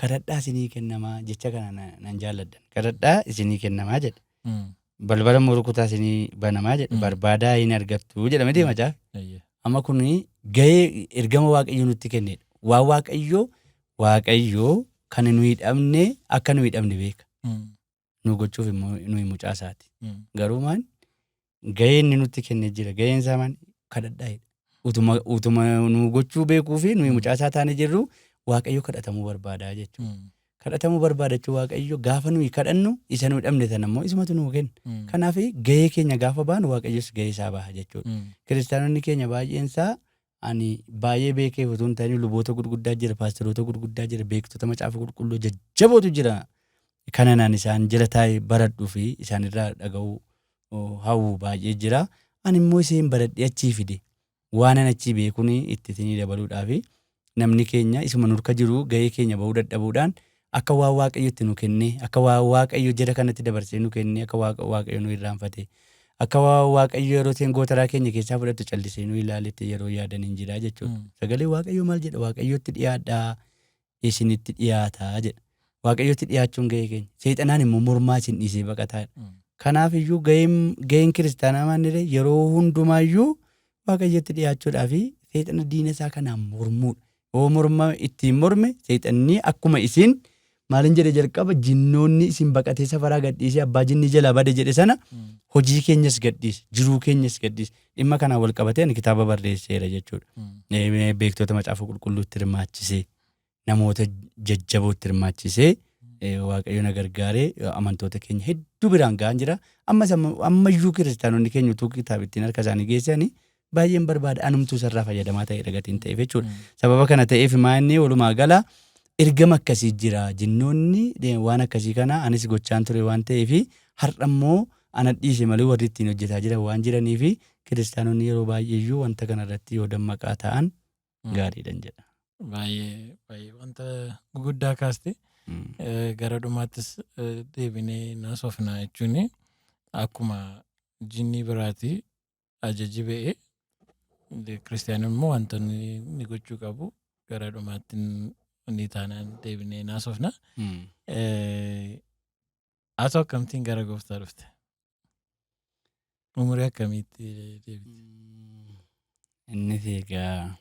kadhadhaa isinii kennamaa jecha kana nan jaalladha. Kadhadhaa isinii kennamaa jedha. Balbala immoo rukutaa isinii banamaa jedha. Barbaadaa hin argattu jedhame deema caafi. Amma kun gahee ergama Waaqayyo nutti kennedha. Waan Waaqayyo Waaqayyo kan nuyi dhabne akka nuyi dhabne beeka. Nu gochuuf immoo nuyi mucaa isaati. Garuu maan gahee inni nutti kenne jira. Gaheen isaa maan kadhadhaa jedha. Utuma utuma nu gochuu beekuu fi nuyi mucaa isaa taane jirru Waaqayyo kadhatamuu barbaada jechuudha. Kadhatamuu barbaada jechuun Waaqayyo gaafa nuyi kadhannu isa nuyi dhabne sana immoo isumatu nuu kenna. Kanaaf gahee keenya gaafa baanu Waaqayyos gahee isaa baha jechuudha. Kiristaanonni keenya baay'een isaa ani baay'ee beekeef utuu hin ta'in luboota gurguddaa jira, paasteroota gurguddaa jira, beektota macaafa qulqulluu jajjabootu jira. Kana naan isaan jala taa'ee baradhuu fi isaanirraa dhaga'uu hawwu baay'ee jira. Ani immoo isheen baradhee achii fide waanan achii beekuun itti isinii dabaluudhaafi namni keenya isuma nurka jiru gahee keenya bahuu dadhabuudhaan akka waan Waaqayyo itti nu kennee akka waan Waaqayyo jara kanatti dabarsee nu kennee akka waaqa Waaqayyo nu irraanfate akka waan Waaqayyo yeroo isheen gootaraa keenya keessaa fudhattu callisee nu ilaaletti yeroo yaadan hin jira jechuudha. Sagalee Waaqayyo maal jedha? Waaqayyotti dhiyaadhaa isinitti dhiyaataa jedha. Waaqayyotti dhiyaachuun gahee keenya. Seexanaan immoo mormaa isin dhiisee baqataa jedha. Kanaaf iyyuu gaheen gaheen kiristaanaa maal yeroo hundumaayyuu Waaqayyotti dhiyaachuudhaa fi seexana diina isaa kanaan mormuudha. Yoo morma ittiin morme seexanni akkuma isin maalin jedhe jalqaba jinnoonni isin baqatee safaraa gadhiisee abbaa jinnii jalaa bade jedhe sana hojii keenyas gadhiise jiruu keenyas gadhiise dhimma kanaan wal qabatee ani kitaaba barreesseera jechuudha. Beektota macaafa qulqulluutti hirmaachisee namoota jajjabootti hirmaachisee Waaqayyo na gargaaree amantoota keenya hedduu biraan ga'an jira. Ammas ammayyuu kiristaanonni keenya utuu kitaabittiin harka isaanii geessanii baay'een barbaada anumtuu isarraa fayyadamaa ta'eera gatiin ta'eef jechuudha. Sababa kana ta'eef maa inni walumaa gala ergama akkasii jira. Jinnoonni waan akkasii kana anis gochaan ture waan ta'eef har'a immoo ana dhiise malee warri ittiin hojjetaa jiran waan jiranii fi kiristaanonni yeroo baay'eeyyuu wanta kanarratti yoo dammaqaa ta'an gaariidhan jedha. Baay'ee baay'ee wanta guguddaa kaaste. Gara dhumaattis deebinee naasofna jechuun akkuma jinnii biraati ajaji ba'ee kiristaanonni immoo wanta inni gochuu qabu gara dhumaatti ni taanaan deebinee naasofna. Haa akkamittiin gara gooftaa dhufte? Umurii akkamiitti deebite? Innis egaa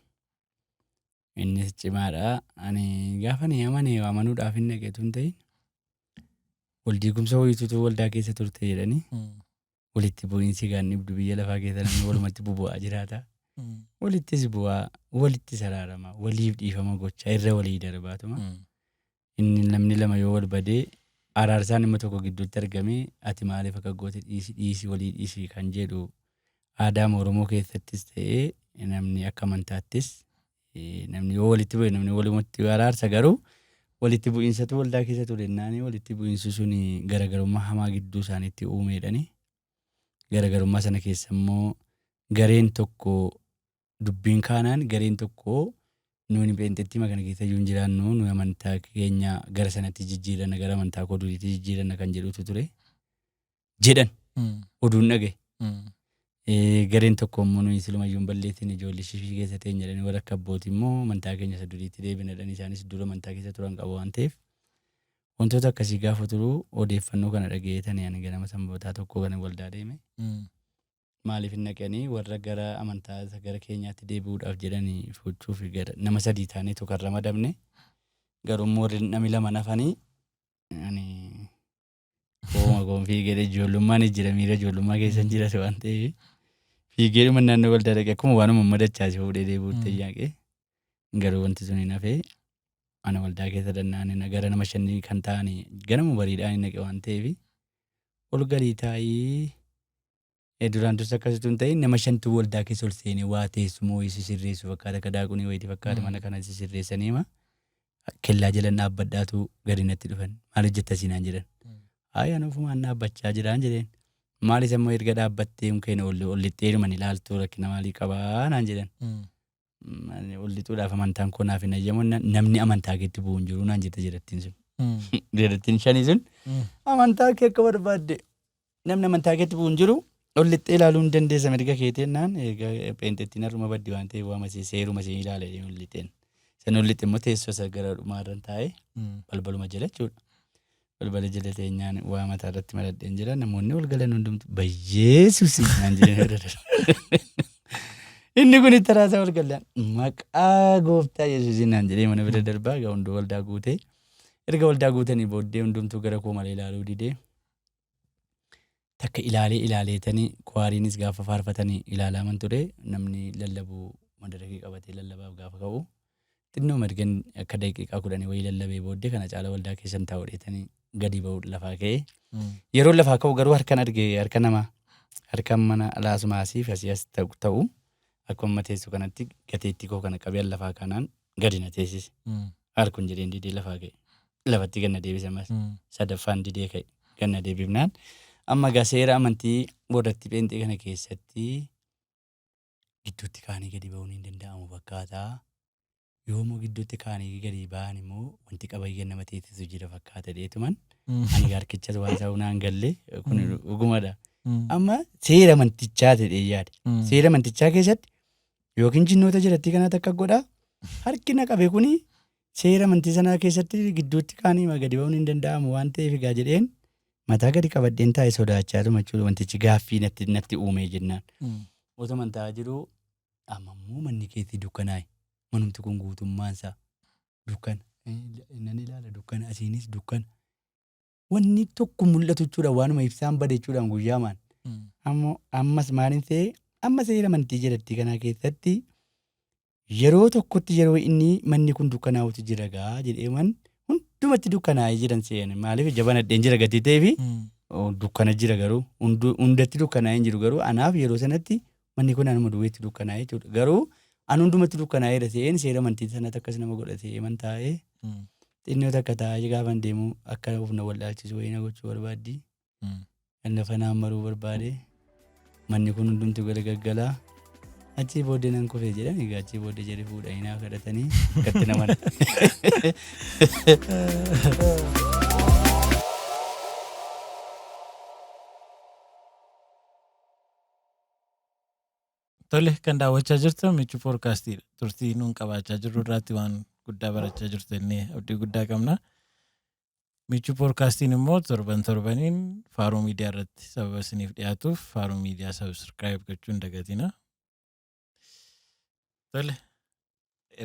innis cimaadha. Ani gaafa ni amane amanuudhaaf hin dhaqe tun ta'in waldiigumsa wayiitutu waldaa keessa turte jedhanii walitti bu'iinsi gaan dhibdu biyya lafaa keessa namni walumatti bubu'aa jiraata. Walittis bu'aa, walittis araarama, waliif dhiifama gochaa irra walii darbaatuma. Inni namni lama yoo wal badee araarsaan dhimma tokko gidduutti argamee ati maaliif akka goote dhiisi dhiisi walii dhiisi kan jedhu aadaama Oromoo keessattis ta'ee namni akka amantaattis namni yoo walitti bu'e namni walumatti araarsa garuu walitti bu'iinsatu waldaa keessa ture jennaani walitti bu'iinsi sun garagarummaa hamaa gidduu isaaniitti uumeedhani. Garagarummaa sana keessa immoo gareen tokko dubbiin kaanaan gareen tokko nuuni pheenxettima kana keessa iyyuu hin jiraannu nuyi amantaa keenya gara sanatti jijjiiranna gara amantaa koo duriitti jijjiiranna kan jedhutu ture jedhan oduun dhagaye. Gareen tokko immoo nuyi silumayyuu hin balleessine ijoollee shifii keessa teenya jedhanii warra akka abbootii immoo amantaa keenya isa duriitti deebina jedhanii isaanis dura amantaa keessa turan qabu waan ta'eef wantoota akkasii gaafa turu odeeffannoo kana dhaga'eetani ani ganama sanbataa tokko kan waldaa deeme. Maaliif hin dhaqanii warra gara amantaa isa gara keenyaatti deebi'uudhaaf jedhanii fuuchuuf gara nama sadii taaneetu kan ramadamne garuu immoo warri namni lama nafanii ani kooma koon fiigee ijoollummaan jira miira ijoollummaa keessa hin jiras waan ta'eef fiigeedhuma naannoo waldaa dhaqee akkuma waanuma madachaase fuudhee deebi'utti yaaqee garuu wanti sun hin hafee ana waldaa keessa dannaan gara nama shanii kan ta'an ganama bariidhaan hin dhaqe waan ta'eef ol galii taa'ii duraan dursa akkasitu hin ta'in nama shantu waldaa keessa ol seenee waa teessuma wayii sisirreessu fakkaata akka daaqunii wayiiti fakkaata mana kana sisirreessanii ma kellaa jalan dhaabbadhaatu gadi natti dhufan maal hojjetta siinaan jedhan. Hayi ani ofumaan dhaabbachaa jiraan jedheen. Maalis ammoo erga dhaabbattee mukkeen ol ol lixxeeruman ilaaltu rakkina maalii qabaa naan jedhan. Ani ol lixuudhaaf amantaan koo naaf hin ayyamu namni amantaa keetti bu'u hin jiru naan jette jedhattiin sun. Jedhattiin shanii sun amantaa kee akka barbaadde namni amantaa keetti bu'u hin jiru ol lixxee ilaaluu hin dandeessa mirga keetii jennaan egaa pheenxettiin har'uma baddi waan ta'eef waama see seeruma see ilaale jedhee ol lixeen. San ol lixxe immoo teessoo isa gara dhumaarran taa'ee balbaluma jala jechuudha. Balbala jala teenyaan waa mataa irratti maradheen jira. Namoonni ol galan hundumtu Bayyeesuus naan jedhanii bira darbu. Inni kun itti raasaa ol galaan maqaa gooftaa Yesuusiin naan jedhee mana bira darbaa egaa hunduu waldaa guutee. Erga waldaa guutanii booddee hundumtuu gara koo malee ilaaluu didee. Takka ilaalee ilaaleetanii kuwaariinis gaafa faarfatanii ilaalaaman ture namni lallabu madarakii qabatee lallabaaf gaafa ka'u xinnoo ergan akka daqiiqaa kudhanii wayii lallabee booddee kana caala waldaa keessan taa'u dheetanii gadi ba'u lafaa ka'ee. Yeroo lafaa ka'u garuu harkan arge harka namaa harka mana alaasuma asii fi asii as ta'u akkuma teessu kanatti gateettii koo kana qabee lafaa kanaan gadi na teessise. Harkun jedheen didee lafaa ka'e. Lafatti gad na deebise ammas. Sadaffaan didee ka'e. Gad na deebifnaan amma egaa seera amantii warratti pheenxee kana keessatti gidduutti kaanii gadi ba'uun hin danda'amu fakkaata. Yoommoo gidduutti kaanii gadi ba'an immoo wanti qabayyeen nama teessisu jira fakkaata dheetuman. Ani harkichas waan isaa naan galle kun dhugumadha. Amma seera amantichaa jedhee yaade. Seera amantichaa keessatti yookiin jinnoota jirattii kanatti akka godhaa harki na qabe kuni seera amantii sanaa keessatti gidduutti kaanii gadi ba'uun hin danda'amu waan ta'eef egaa jedheen mataa gadi qabadheen taa'e sodaachaatuma jechuudha wantichi gaaffii natti uumee jennaan. Otuma taa'aa jiruu amma immoo manni keetti dukkanaa'e manumti kun guutummaan isaa dukkana. Nan ilaala dukkana asiinis dukkana. Wanni tokko mul'atu jechuudha waanuma ibsaan bade jechuudhaan guyyaamaan. Ammoo ammas maalin ta'e amma seera amantii jedhattii kanaa keessatti yeroo tokkotti yeroo inni manni kun dukkanaa'utu jira gaa jedhee man hundumatti dukkanaa'ee jiran se'an maaliif ija banadheen jira gatii ta'ee fi dukkana jira garuu hundatti dukkanaa'ee hin jiru garuu anaaf yeroo sanatti manni kun anuma duwweetti dukkanaa'ee jechuudha garuu an hundumatti dukkanaa'eera se'een seera amantii sanatti akkas nama godha se'ee man taa'ee xinnoo takka taa'ee gaafan deemu akka of na wallaalchisu wayii na gochuu barbaaddi. Kan lafa naan maruu barbaade manni kun hundumti gala gaggalaa achii booddee nan kufee jedhan egaa achii booddee jedhe fuudhanii naa kadhatanii akkatti nama Tole kan daawwachaa jirtan Michuu Poodkaastiidha. Turtii nuun qabaachaa jirru irraatti waan guddaa barachaa jirtu jennee abdii guddaa qabna. Michuu Poodkaastiin immoo torban torbaniin Faaruu Miidiyaa irratti sababa isiniif dhiyaatuuf Faaruu Miidiyaa subscribe gochuu hin dagatina. Tole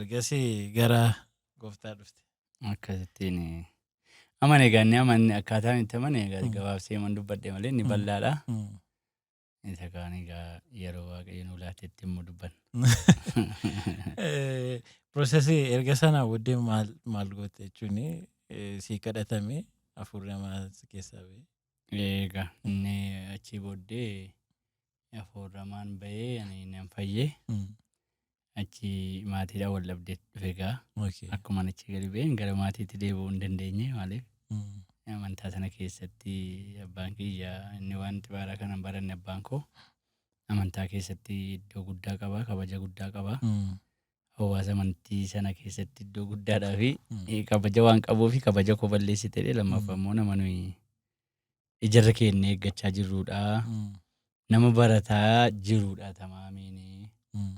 ergasii gara gooftaa dhufte. Akkasittiin amane egaa inni amanne akkaataan itti amane egaa gabaabsee man dubbadhe malee inni bal'aadha. Isa kaan egaa yeroo Waaqayyo nuu laatetti immoo dubbanna. Piroosesii erga sana booddee maal maal goote jechuun sii kadhatame hafuurri hamaa si keessaa ba'e. Egaa inni achii booddee hafuurri hamaan ba'ee ani nan fayyee achi maatiidhaan wal dhabdee dhufe egaa. Akkuma achi gadi ba'een gara maatiitti deebi'uu hin dandeenye maaliif amantaa sana keessatti abbaan kiyya inni waan xibaaraa kana hin baranne abbaan koo amantaa keessatti iddoo guddaa qaba kabaja guddaa qaba hawaasa amantii sana keessatti iddoo guddaadhaa fi kabaja waan qabuu fi kabaja koo balleessite jedhee lammaffaa immoo nama nuyi ijarra keenya eeggachaa jirrudha. Nama barataa jirudha tamaamiin.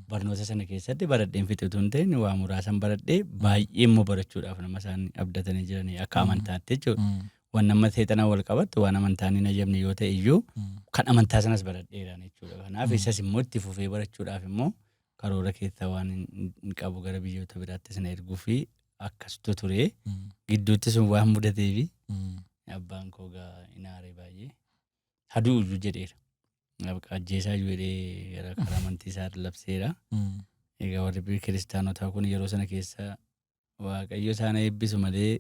Barnoota sana keessatti baradheen fixe utuu hin ta'in waa muraasan baradhee baay'ee immoo barachuudhaaf nama isaan abdatanii jiranii akka amantaatti jechuudha. Waan nama seexanaan wal qabattu waan amantaan hin ajabne yoo ta'e iyyuu kan amantaa sanas baradheeraan jechuudha. Kanaaf isas immoo itti fufee barachuudhaaf immoo karoora keessa waan hin qabu gara biyyoota biraattis na erguu fi akkastu ture. Gidduutti sun waan mudateefi abbaan koo gaa hin aare baay'ee. Haduu iyyuu jedheera. Ajjeesaa iyyuu jedhee gara karaa amantii isaa labseera. Egaa warri biyya kiristaanotaa kun yeroo sana keessa Waaqayyo isaan eebbisu malee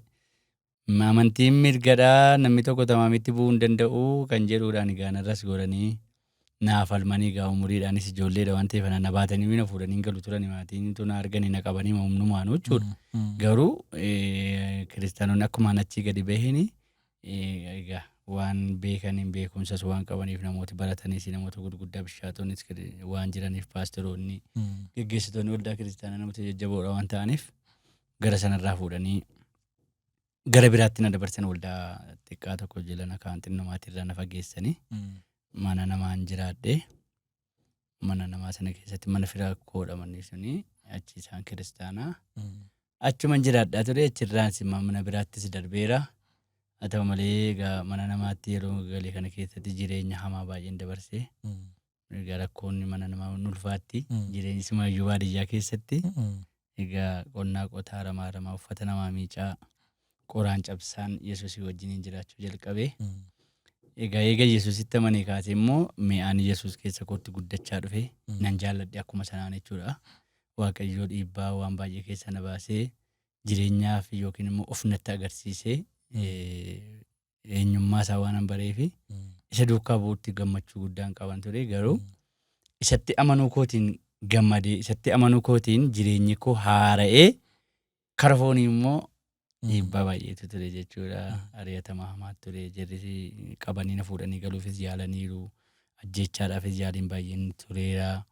amantiin mirgadhaa namni tokko tamaamitti bu'uu hin danda'u kan jedhuudhaan egaa narras godhanii naa falmanii egaa umuriidhaanis ijoolleedha waan ta'eef na baatanii na fuudhanii hin galu turani maatiin utuu na arganii na qabanii humnumaanuu jechuudha. Garuu kiristaanonni akkuma achii gadi baheen egaa waan beekaniin beekumsas waan qabaniif namooti baratanis namoota gurguddaa bishaatoonnis waan jiraniif paasteroonni geggeessitoonni waldaa kiristaanaa namoota jajjaboodha waan ta'aniif gara sanarraa fuudhanii gara biraatti na dabarsan waldaa xiqqaa tokko jala na kaan xinnoo maatiirraa na fageessanii mana namaan jiraadhe mana namaa sana keessatti mana fira koodha manni suni achi isaan kiristaanaa achuman jiraadhaa ture achirraan simma mana biraattis darbeera. Haa ta'u malee egaa mana namaatti yeroo gale kana keessatti jireenya hamaa baay'een dabarse. Egaa rakkoonni mana namaa ni ulfaatti. Jireenyi simayyuu baadiyyaa keessatti. Egaa qonnaa qotaa, aramaa aramaa, uffata namaa miicaa, qoraan cabsaan Yesuusii wajjiniin jiraachuu jalqabe. Egaa eega Yesuusitti amanee kaasee immoo mi'aan Yesuus keessa kootti guddachaa dhufe. Nan jaalladhe akkuma sanaan jechuudha. Waaqayyoo dhiibbaa waan baay'ee keessa na baasee jireenyaaf yookiin immoo of natti agarsiisee eenyummaa isaa waanan bareefi isa duukaa bu'uutti gammachuu guddaan qaban ture. Garuu isatti amanuu kootiin gammadee, isatti amanuu kootiin jireenyi koo haara'ee, kara foonii immoo dhiibbaa baay'eetu ture jechuudha. Ari'atama hamaa ture. Jarri qabanii na fuudhanii galuufis yaalaniiru. Ajjeechaadhaafis yaaliin baay'een tureera.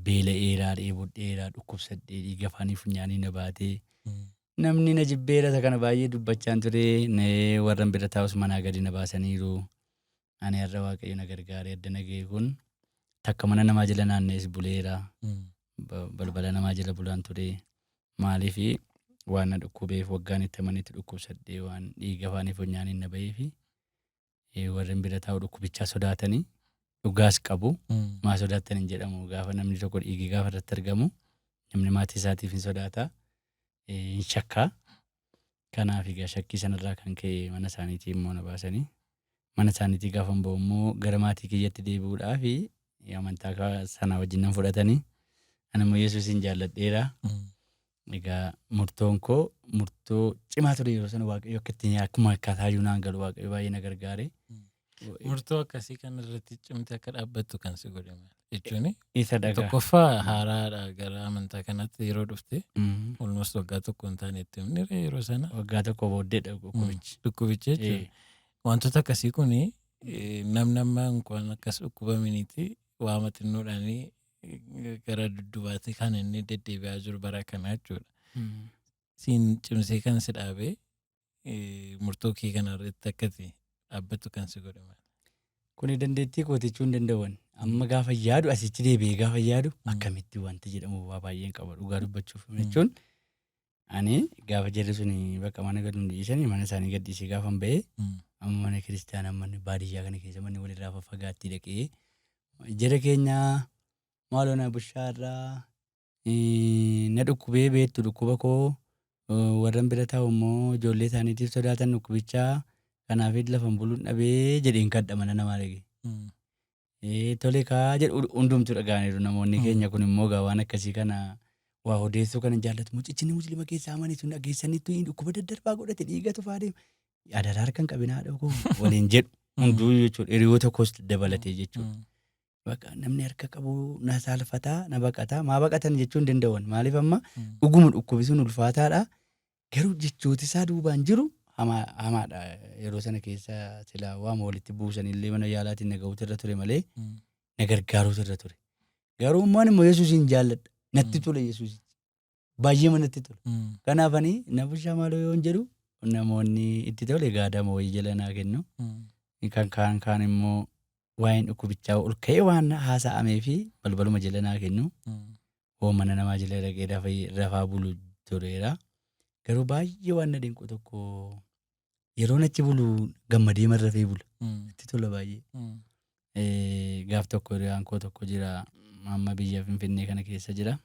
Beela'eera, dheebodheera, dhukkubsadhee dhiiga afaanii funyaanii na baatee. Namni na jibbeera, isa kana baay'ee dubbachaan ture. Warran bira taa'us manaa gadi na baasaniiru. Ani har'a Waaqayyo na gargaaree adda na ga'e kun takka mana namaa jala naanna'es buleera. Balbala namaa jala bulaan ture. Maaliif? Waan na dhukkubeef, waggaan itti amanetti dhukkubsadhee waan dhiiga afaanii funyaaniin na ba'eefi warren bira taa'u dhukkubichaa sodaatanii dhugaas qabu. Maa sodaattan hin jedhamu, gaafa namni tokko dhiigi gaafa irratti argamu namni maatii isaatiif hin sodaata, hin shakkaa. Kanaaf egaa shakkii sanarraa kan ka'e mana isaaniitii immoo na baasanii, mana isaaniitii gaafa ba'u immoo gara maatii kiyyatti deebi'uudhaaf amantaa sana wajjin nan fudhatanii, ani immoo Yesuusin jaalladheera. Egaa murtoon koo murtoo cimaa ture yeroo sana. Waaqayyo akka ittiin akkuma akkaataa iyyuu naan galu, Waaqayyo baay'ee na gargaare. Murtoo akkasii kan irratti cimte akka dhaabbattu kan si godhe maali? Jechuun Isa dhagaa. tokkoffaa haaraadha gara amantaa kanatti yeroo dhufte, almost waggaa tokko hin taane itti himni yeroo sana. Waggaa tokko booddeedha dhukkubichi. Dhukkubichi jechuudha. Wantoota akkasii kuni namni amma inkwaan akkas dhukkubaminiiti waama xinnoodhaanii gara duddubaatti kan inni deddeebi'aa jiru bara kana jechuudha. Siin cimsee kan si dhaabee murtoo kee kana irratti akkati dhaabbattu kan si godhe maali? Kuni dandeettii kooti jechuu hin danda'an. Amma gaafa yaadu, asitti deebi'ee gaafa yaadu, akkamitti wanti jedhamu waa baay'een qaba dhugaa dubbachuuf jechuun. Ani gaafa jarri sun bakka mana gad nu dhiisanii, mana isaanii gad dhiisee gaafa ba'ee, amma mana kiristaanaa manni baadiyyaa kana keessa manni walirraa faffagaatti dhaqee, jara keenya maaloo na bushaarraa na dhukkubee beektu, dhukkuba koo warran bira taa'u immoo ijoollee isaaniitiif sodaatan dhukkubichaa, kanaaf lafan buluun dhabee jedheen kadha mana namaa dhaqe. Tole kaa jedhu, hundumtuu dhaga'aniiru namoonni keenya kun immoo egaa waan akkasii kana waa odeessuu kana jaallatu. Mucichi inni musliima keessaa amane sun dhageessanitti dhukkuba daddarbaa godhate, dhiiga tufaa deema. Adaraa harka hin qabinaa haadha koo waliin jedhu hunduu jechuudha, hiriyoota koos dabalatee jechuudha. Bakka namni harka qabu na saalfataa, na baqataa, maa baqatan jechuu hin danda'an, maaliif amma dhuguma dhukkubi sun ulfaataadha, garuu jechooti isaa duubaan jiru hamaadha. Yeroo sana keessa silaa waama walitti buusanillee mana yaalaatiin na ga'uutu irra ture malee na gargaaruutu irra ture. Garuu immoo ani immoo Yesuusin jaalladha. Natti tole Yesuus. Baay'ee natti tola. Kanaaf ani na bushaa maaloo yoon jedhu namoonni itti tole gaadama wayii jala naa kennu. Kan kaan kaan immoo waa'een dhukkubichaa ol ka'ee waan haasa'amee fi balbaluma jala naa kennu. Hoo mana namaa jala dhaqee rafaa bulu tureera. Garuu baay'ee waan na dinqu tokko, yeroon achi bulu gammadee rafee bula. Itti tola baay'ee. Gaaf tokko hiriyaan koo tokko jira, amma biyya Finfinnee kana keessa jira.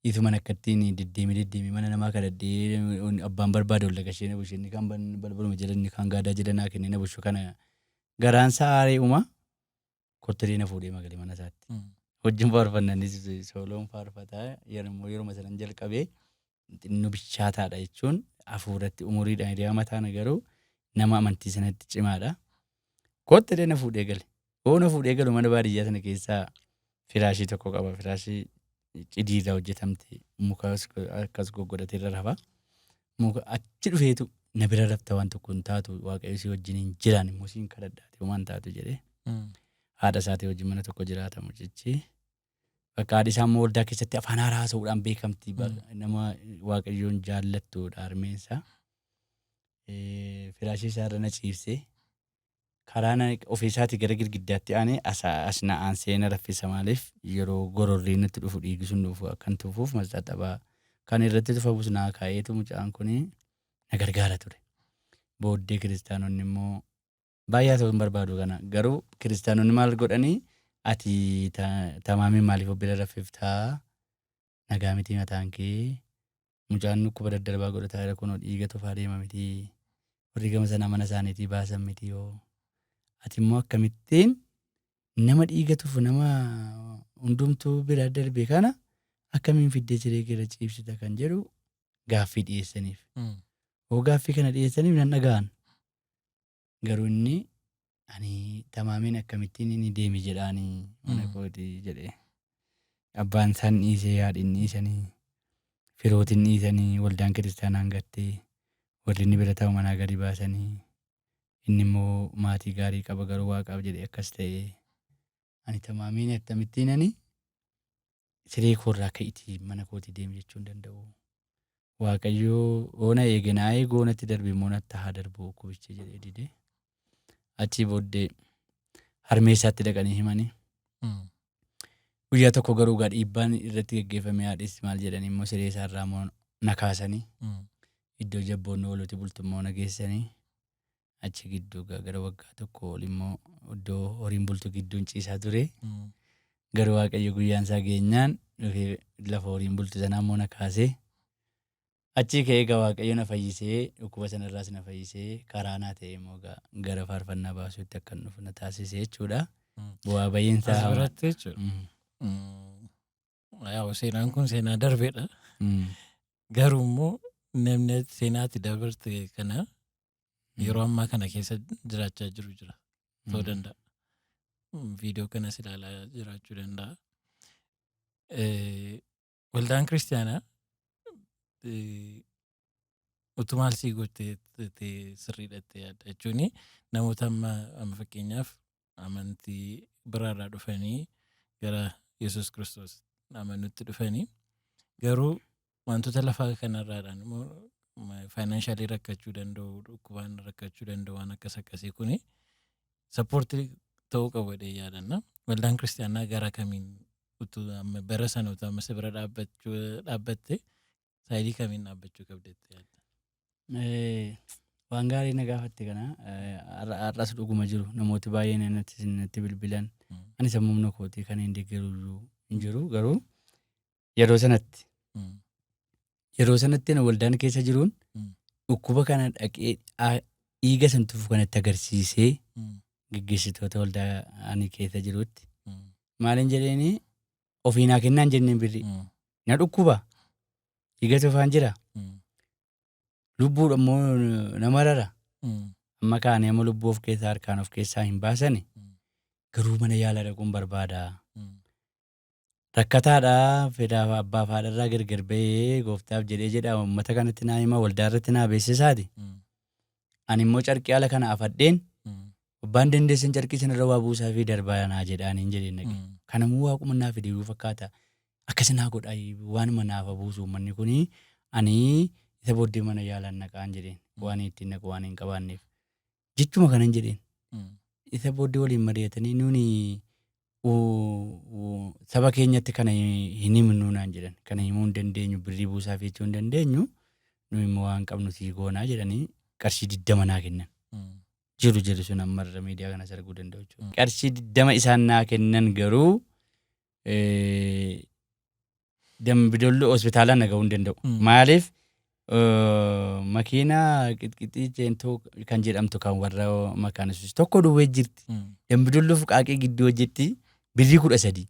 Isuman akkattiin deddeemee deddeemee mana namaa kadhadhee, abbaan barbaade ol dhaqashee na bushe, inni kaan balbaluma jala, inni kaan gaadaa jala naa kennee na bushu kana garaan isaa aaree uma kottolee na fuudhee magalee mana isaatti. Wajjin faarfannanis, sooloon faarfataa yeroo yeruma sanan jalqabee xinnoo bilchaataadha jechuun hafuuratti umuriidhaan hiriyaa mataana, garuu nama amantii sanatti cimaadha. Kottolee na fuudhee gale. Hoo na fuudhee galu mana baadiyyaa sana keessaa firaashii tokko qaba. Firaashii cidiirraa hojjetamte, muka akkas goggodhatee irra rafa. Muka achi dhufeetu na bira rafta, waan tokko hin taatu, Waaqayyo si wajjin hin jiraan immoo siin kadhadhaate homaa hin taatu jedhee. Haadha isaatii wajjin mana tokko jiraata mucichi. Bakka haadhi isaa immoo waldaa keessatti afaan haaraa haasa'uudhaan beekamti. Nama Waaqayyoon jaallattudha harmeensaa. Firaashii isaa irra na ciibsee karaa na ofii isaatii gara girgiddaatti aanee as na aansee na raffisa, maaliif yeroo gororriin natti dhufu dhiigi sun dhufu akkan tufuuf mastaxabaa kan irratti tufamus naa kaa'eetu mucaan kun na gargaara ture. Booddee kiristaanonni immoo baay'ee haasa'uu hin barbaadu kana garuu kiristaanonni maal godhanii ati tamaamiin maaliif of bira raffiftaa nagaa miti mataan kee mucaan dhukkuba daddarbaa godhataa jira kunoo dhiiga tufaa deema miti warri gama sanaa mana isaaniitii baasan miti yoo ati immoo akkamittiin nama dhiiga tufu nama hundumtuu bira darbe kana akkamiin fiddee siree keerra ciibsita kan jedhu gaaffii dhiyeessaniif. Hoo gaaffii kana dhiyeessaniif nan dhaga'an. Garuu inni ani tamaamiin akkamittiin inni deemi jedhaanii mana kooti jedhe. Abbaan isaan dhiisee haadhi hin dhiisanii firootiin dhiisanii waldaan kiristaanaan gattee warri inni bira taa'u manaa gadi baasanii inni immoo maatii gaarii qaba garuu waaqaaf jedhee akkas ta'e. Ani tamaamiin akkamittiin ani siree koorraa ka'itii mana kootii deemi jechuu hin danda'u. Waaqayyo oona eege naa eegu oonatti darbe immoo natti haa darbu dhukkubichi jedhee dide. Achii booddee harmee isaatti dhaqanii himanii. Guyyaa tokko garuu gaa dhiibbaan irratti geggeeffamee haadhis maal jedhanii immoo siree isaarraa immoo na kaasanii iddoo jabboonni ooluti bultu immoo na geessanii achi gidduu gaa gara waggaa tokko ol immoo iddoo horiin bultu gidduun ciisaa ture. Garuu Waaqayyo guyyaan isaa geenyaan dhufee lafa horiin bultu sanaa immoo na kaasee achii ka'ee egaa Waaqayyo na fayyisee dhukkuba sanarraas na fayyisee karaa naa ta'e immoo egaa gara faarfannaa baasuutti akkan dhufu na taasise jechuudha. Bu'aa ba'iin As isaa. biratti jechuudha. Yaa'u seenaan kun seenaa darbeedha. Garuu immoo namni seenaatti dabarte kana yeroo ammaa kana keessa jiraachaa jiru jira. Ta'uu danda'a. Viidiyoo kanas ilaalaa jiraachuu danda'a. Waldaan kiristaanaa utuu maal sii gootee sirriidha jettee yaadda jechuun namoota amma amma fakkeenyaaf amantii biraarraa dhufanii gara Yesuus Kiristoos amanutti dhufanii garuu wantoota lafaa kanarraadhaan immoo financially rakkachuu danda'u, dhukkubaan rakkachuu danda'u, waan akkas akkasii kuni support ta'uu qabu jedhee yaadanna. Waldaan kiristaanaa gara kamiin utuu amma bara sana utuu amma si bira dhaabbachuu dhaabbatte side kamiin dhaabbachuu qabdi jettee yaadda? Waan gaarii na gaafatte kana har'as dhuguma jiru namooti baay'een natti bilbilan ani sammuu humna kootii kan hin deeggaru iyyuu hin jiru garuu yeroo sanatti ani waldaan keessa jiruun dhukkuba kana dhaqee dhiiga san tufu kanatti agarsiisee geggeessitoota waldaa ani keessa jirutti maalin jedheeni ofii naa kennaan jenneen birrii na dhukkuba dhiiga tufaan jira lubbuudha immoo nama rara amma kaanee amma lubbuu of keessaa harkaan of keessaa hin baasani garuu mana yaala dhaquun barbaada. Rakkataadha fedhaaf abbaaf haadharraa gargar bahee gooftaaf jedhee jedha uummata kanatti naa hima waldaa irratti naa beeksisaati. Ani immoo carqii ala kana afadheen abbaan dandeessan carqii sanarra waa buusaa fi darbaa naa jedhaaniin jedheen dhaqe. Kanamuu waaquma naa fide iyyuu fakkaata. Akkas naa godha waanuma naaf buusu uummanni kuni ani isa booddee mana yaalaan naqaan jedheen waan ittiin naqu waan hin qabaanneef. Jechuma kanan jedheen. Isa booddee waliin mari'atanii nuni saba keenyatti kana hin himnu naan jedhan. Kana himuu hin dandeenyu birrii buusaa fi jechuu hin dandeenyu nu immoo waan qabnu sii goonaa jedhanii qarshii 20 naa kennan. Jiru jedhu sun ammarra miidiyaa kanas arguu danda'u jechuudha. Qarshii 20 isaan naa kennan garuu Dambidolloo hospitaalaan na ga'uu hin danda'u. Maaliif makiinaa qixqixii ceentoo kan jedhamtu kan warra makaan yesuus tokko duwwee jirti. Dambidolloo fi Qaaqee gidduu hojjetti birrii 13.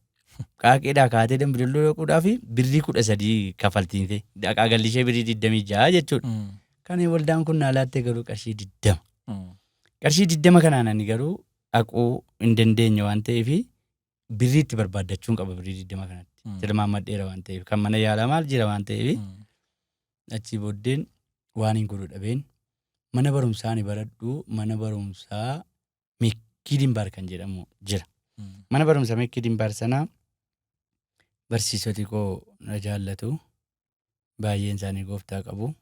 Qaaqeedhaa kaatee Dambidolloo dhaquudhaaf birrii 13 kafaltiinse. Dhaqaa galli ishee birrii 26 jechuudha. Kan waldaan kun naa laatte garuu qarshii 20. Qarshii 20 kanaan ani garuu dhaquu hin dandeenye waan ta'eef birrii itti barbaaddachuun qaba birrii 20 kanatti. Tilmaammadheera waan ta'eef kan mana yaalaa maal jira waan ta'eef achii booddeen waan hin godhu dhabeen mana barumsaa ani baradhu mana barumsaa Mekkii Dimbaar kan jedhamu jira. Mana barumsaa Mekkii Dimbaar sana barsiisoti koo na jaallatu. Baay'een isaanii gooftaa qabu.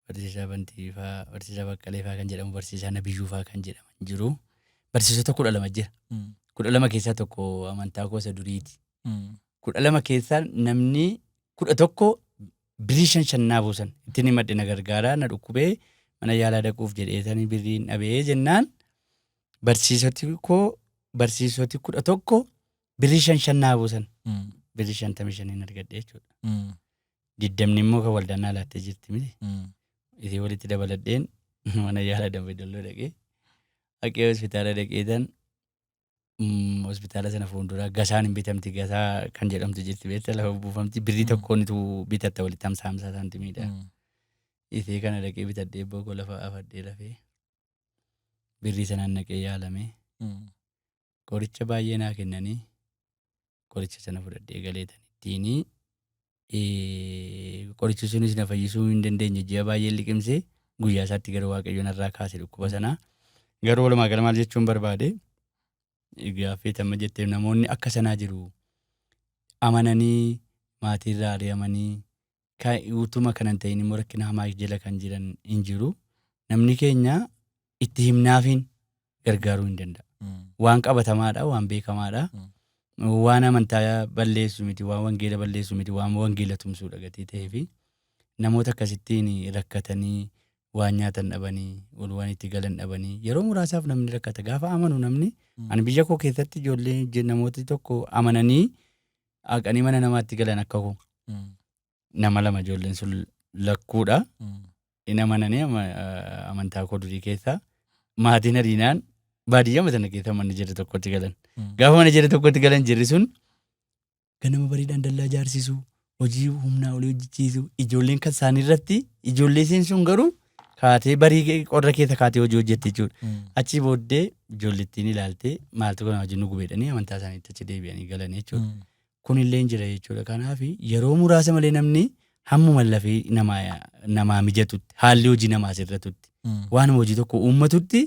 Barsiisaa Bantii faa, barsiisaa Baqqalee faa kan jedhamu, barsiisaa Nabiyyuu faa kan jedhaman jiru. Barsiisota 12 jira. 12 keessaa tokko amantaa koo isa duriiti. 12 keessaa namni 11 birrii shan shan naa buusan. Ittiin himadhe na gargaaraa na dhukkubee Mana yaalaa dhaquuf jedheetanii birriin dhabee jennaan barsiisoti koo barsiisoti 11 birrii shan shan naa buusan. Birrii 55n argadhe jechuudha. 20 immoo kan waldaan naa laattee jirti miti. Isii walitti dabaladheen mana yaalaa Dambi Dolloo dhaqee dhaqee hospitaala dhaqeetan hospitaala sana fuulduraa gasaan hin bitamti gasaa kan jedhamtu jirti beekta lafa buufamti birrii tokkoonitu bitatta walitti hamsa hamsa saantimiidha. Isii kana dhaqee bitadhee bookoo lafa afadhee lafee birrii sanaan naqee yaalame qoricha baay'ee naa kennanii qoricha sana fudhadhee galeetan ittiinii qorichi sunis na fayyisuu hin dandeenye ji'a baay'ee liqimsee guyyaa isaatti garuu Waaqayyo narraa kaase dhukkuba sanaa. Garuu walumaa gala maal jechuun barbaade gaaffii tamma jetteef namoonni akka sanaa jiru amananii maatiirraa ari'amanii utuma kana hin ta'in immoo rakkina hamaa jala kan jiran hin jiru. Namni keenya itti himnaafiin gargaaruu hin danda'a. Waan qabatamaadha, waan beekamaadha. Waan amantaa balleessu miti, waan wangeela balleessu miti, waan wangeela tumsuudha gatii ta'ee fi namoota akkasittiin rakkatanii waan nyaatan dhabanii, ol waan itti galan dhabanii yeroo muraasaaf namni rakkata. Gaafa amanu namni ani biyya koo keessatti ijoollee namooti tokko amananii haqanii mana namaatti galan akka koo nama lama ijoolleen sun lakkuudha. In amananii amantaa koo durii keessaa maatiin hariinaan baadiyyaa sana keessa manni jirri tokkotti galan. Gaafa mana jirri tokkotti galan jirri sun ganama bariidhaan dallaa ijaarsisu, hojii humnaa olii hojjechiisu, ijoolleen kan isaanii irratti ijoollee isheen sun garuu kaatee barii qorra keessa kaatee hojii hojjetti jechuudha. Achii booddee ijoollettiin ilaaltee maaltu kana wajjin nu gubeedhanii amantaa isaaniitti achi deebi'anii galan jechuudha. Kunillee hin jira jechuudha. Kanaaf yeroo muraasa malee namni hammuma lafee namaa mijatutti haalli hojii namaa sirratutti waanuma hojii tokko uummatutti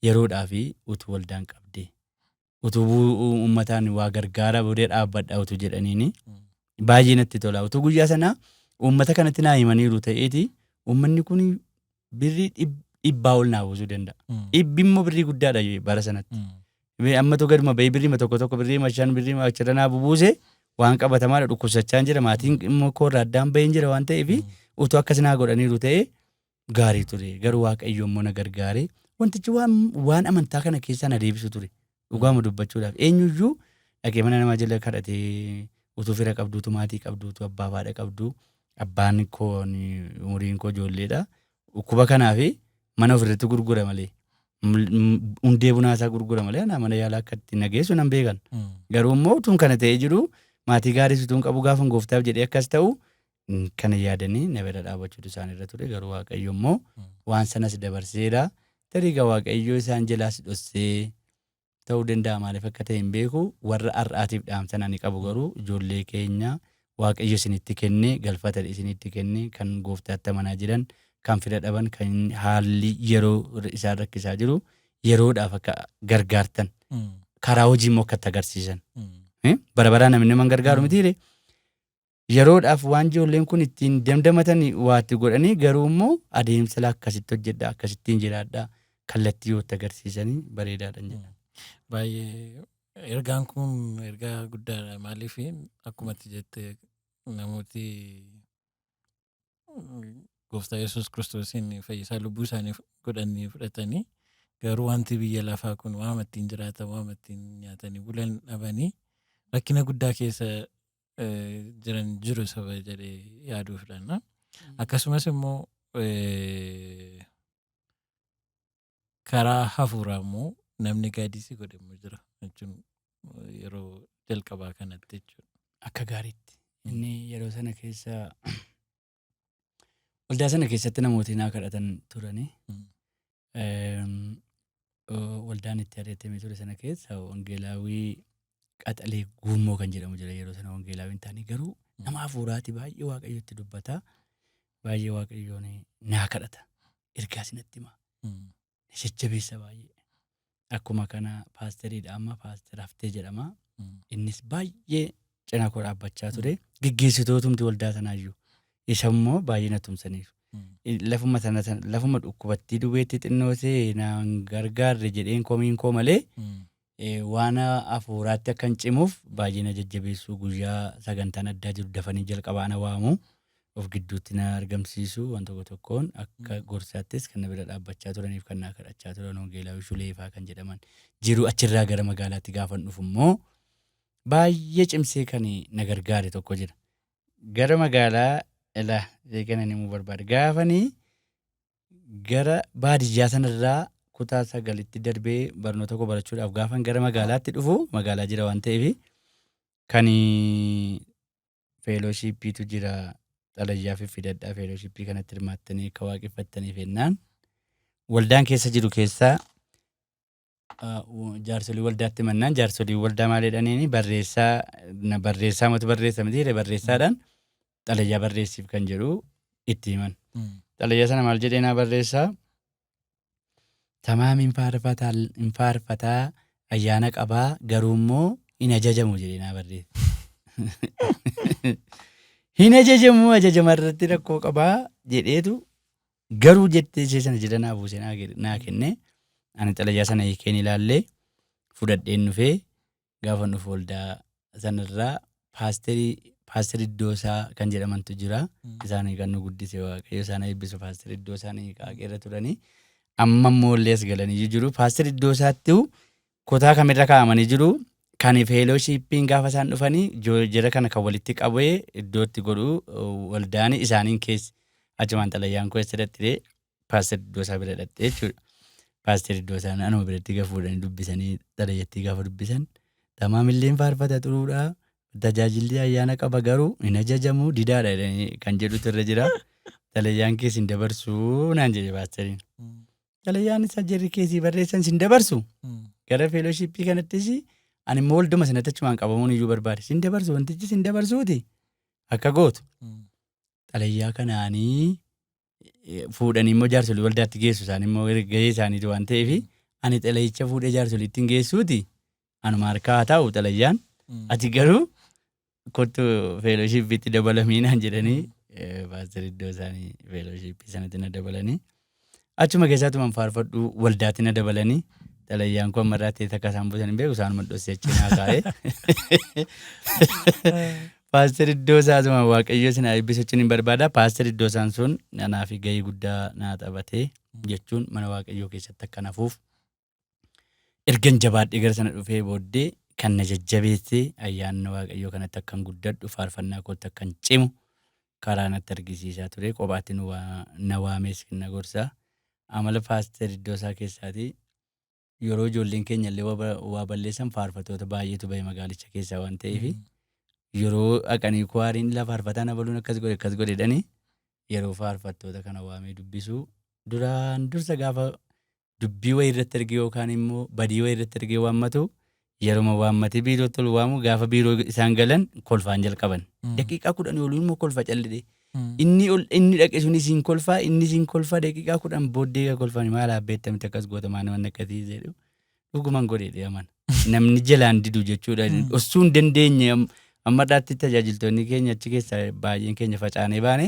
yeroodhaa fi utuu waldaan qabdee utuu uummataan waa gargaara boodee dhaabbadha utuu jedhaniini baay'ee natti tola. Utuu guyyaa sanaa uummata kanatti naa himaniiru ta'eeti uummanni kun birrii dhibbaa ol naa buusuu danda'a. Dhibbi immoo birrii guddaadha bara sanatti. Ammatu gaduma bahee birrii tokko tokko birrii 5 birrii achirra naa bubuuse waan qabatamaadha dhukkubsachaa jira maatiin immoo koorraa addaan baheen jira waan ta'eef utuu akkas naa godhaniiru ta'ee gaarii ture. Garuu Waaqayyo immoo na gargaare wantichi waan amantaa kana keessaa na deebisu ture. Dhugaama dubbachuudhaaf eenyuyyuu dhaqee mana namaa jala kadhatee utuu fira qabduutu maatii qabduutu abbaa fi haadha qabdu abbaan koo umuriin koo ijoolleedha. Dhukkuba kanaaf mana ofirratti gurgura malee hundee bunaa isaa gurgura malee ana mana yaalaa akka itti nageessu nan beekan. Garuu immoo utuun kana ta'ee jiru maatii gaariis utuun qabu gaafa gooftaaf jedhee akkas ta'u kana yaadanii na bira dhaabachuutu isaan irra ture. Garuu Waaqayyo immoo waan sanas dabarseera. Tarii egaa Waaqayyo isaan jalaas dhossee ta'uu danda'a maaliif akka ta'e hin beeku. Warra har'aatiif dhaamsan ani qabu garuu ijoollee keenya Waaqayyo isinitti kenne galfata isinitti kenne kan gooftaatti amanaa jiran kan fira dhaban kan haalli yeroo isaan rakkisaa jiru yeroodhaaf akka gargaartan karaa hojii immoo akka itti agarsiisan. Bara baraa namni nama hin gargaaru mitiire. Yeroodhaaf waan ijoolleen kun ittiin damdamatan waa itti godhanii garuu immoo adeemsa laa akkasitti hojjedha akkasittiin jiraadha kallattii yoo itti agarsiisanii bareedaadha jedha. Baay'ee ergaan kun ergaa guddaadha. Maaliif akkuma ati jette namooti gooftaa Yesuus Kiristoosiin fayyisaa lubbuu isaanii godhanii fudhatanii garuu wanti biyya lafaa kun waama ittiin jiraatan waama ittiin nyaatanii bulan dhabanii rakkina guddaa keessa jiran jiru saba jedhee yaaduufidha. Akkasumas immoo karaa hafuuraa immoo namni gaadisii godhe immoo jira jechuun yeroo jalqabaa kanatti jechuudha. Akka gaariitti. Inni yeroo sana keessa waldaa sana keessatti namooti naa kadhatan turani. Waldaan itti ari'atamee ture sana keessa wangeelaawii Qaxalee Guummoo kan jedhamu jira yeroo sana wangeelaawii hin taane garuu nama hafuuraati baay'ee Waaqayyotti dubbata. Baay'ee Waaqayyoon naa kadhata. Ergaas natti hima. Na jajjabeessa baay'ee. Akkuma kana paasteriidha amma paaster Haftee jedhama. Innis baay'ee cinaa koo dhaabbachaa ture. Geggeessitootumti waldaa sanaayyuu. Isa immoo baay'ee na tumsaniiru. Lafuma sana lafuma dhukkubattii dubeetti xinnoo see naan gargaarre jedheen komiin koo malee waan hafuuraatti akkan cimuuf baay'ee na jajjabeessu guyyaa sagantaan addaa jiru dafanii jalqabaa na waamu. Of gidduutti na argamsiisu waan tokko tokkoon akka gorsaattis kan na bira dhaabbachaa turaniif kan na kadhachaa turan Wangeelaawi Shuleefaa kan jedhaman jiru. Achirraa gara magaalaatti gaafan dhufu immoo baay'ee cimsee kan na gargaare tokko jira. Gara magaalaa ilaa eegana himuu barbaada. Gaafanii gara baadiyyaa sanarraa kutaa 9tti darbee barnoota koo barachuudhaaf gaafan gara magaalaatti dhufu, magaalaa jira waan ta'eef, kan fellowshippiitu jira, xalayyaa fiffidadhaa, fellowshippii kanatti hirmaattanii akka waaqeffattaniif jennaan, waldaan keessa jiru keessaa jaarsolii waldaatti mannaan, jaarsolii waldaa maal jedhaniini, barreessaa na barreessaa matu barreessa miti, barreessaadhaan xalayyaa barreessiif kan jedhu itti himan. Xalayyaa sana maal jedhee naa barreessaa? Tamaam hin faarfataa, ayyaana qabaa, garuu immoo hin ajajamu jedhee naa barreessa. Hin ajajamu, ajajama irratti rakkoo qabaa jedheetu garuu jettee ishee sana jala naa buusee naa kenne. Ani xalayyaa sana hiikeen ilaallee fudhadheen dhufee, gaafa dhufu waldaa sanarraa paasterii Iddoosaa kan jedhamantu jira. Isaan kan nu guddise, Waaqayyo isaan eebbisu, paasterii Iddoosaa qaaqeerra turanii. Amma immoo illee as galanii jiru. Paasterii Iddoosaatti kutaa kamirra kaa'amanii jiru. Kan fellowshippiin gaafa isaan dhufanii jara kana kan walitti qabee iddootti godhu waldaan isaaniin keessa achumaan xalayyaan koo eessa dhattee, paasterii Iddoosaa bira dhattee jechuudha. Paasterii Iddoosaa anuma biratti gaafa fuudhanii dubbisanii, xalayyattii gaafa dubbisan, "Tamaamilleen faarfata xuruudhaa, tajaajilli ayyaana qaba, garuu hin ajajamu, didaadha" jedhanii kan jedhutu irra jira. "Xalayyaan keessa hin dabarsuu" naan jedhe paasteriin. "Xalayyaan isa jarri keessii barreessan sin dabarsu. Gara fellowshippii kanattis ani immoo walduma sanatti achumaan qabamuun iyyuu barbaade. Sin dabarsu, wantichi sin dabarsuuti. Akka gootu." Xalayyaa kanaanii fuudhanii immoo jaarsolii waldaatti geessu, isaan immoo gahee isaaniiti waan ta'eef, ani xalayicha fuudhee jaarsoliitti hin geessuuti. Anuma harkaa haa taa'u xalayyaan. Ati garuu kottu fellowshippiitti dabalamii naan jedhanii, paaster iddoo isaanii fellowshippii sanatti na dabalanii. Achuma keessaatuma faarfadhu waldaatti na dabalanii, xalayyaan koo ammarraa ta'e takka isaan buusan hin beeku, isaanuma dhossee achi naa kaa'ee. Paaster iddoo isaatuma Waaqayyo isin haa eebbisu jechuun hin barbaada. Paaster iddoo isaan sun anaaf gahee guddaa naa taphatee jechuun, mana Waaqayyoo keessatti akka nafuuf ergan jabaadhee gara sana dhufee booddee kan na jajjabeessee, ayyaanna Waaqayyoo kanatti akkan guddadhu, faarfannaa kootti akkan cimu karaa natti argisiisaa ture. Kophaatti na waamees na gorsa. Amala paaster iddoo isaa keessaati yeroo ijoolleen keenya illee waa balleessan, faarfattoota baay'eetu bahe magaalicha keessaa waan ta'eef, yeroo dhaqanii choiriin lafa faarfataan abaluun akkas godhe akkas godhe jedhanii, yeroo faarfattoota kana waamee dubbisu, duraan dursa gaafa dubbii wayii irratti argee yookaan immoo badii wayii irratti argee waammatu, yeruma waammatee biirootti ol waamu, gaafa biiroo isaan galan kolfaan jalqaban. Daqiiqaa 10 oluu immoo kolfa callidhe. Inni ol inni dhaqe sun isiin kolfaa, inni isiin kolfaa, daqiiqaa 10 booddee kolfan, "Maal abbeettamti akkas goota, maal waan akkasii?" jedhu. Dhuguman godhe amana. Namni jalaan didu jechuudha. Osoo hin dandeenye ammarraatti tajaajiltoonni keenya achi keessaa baay'een keenya facaanee baane,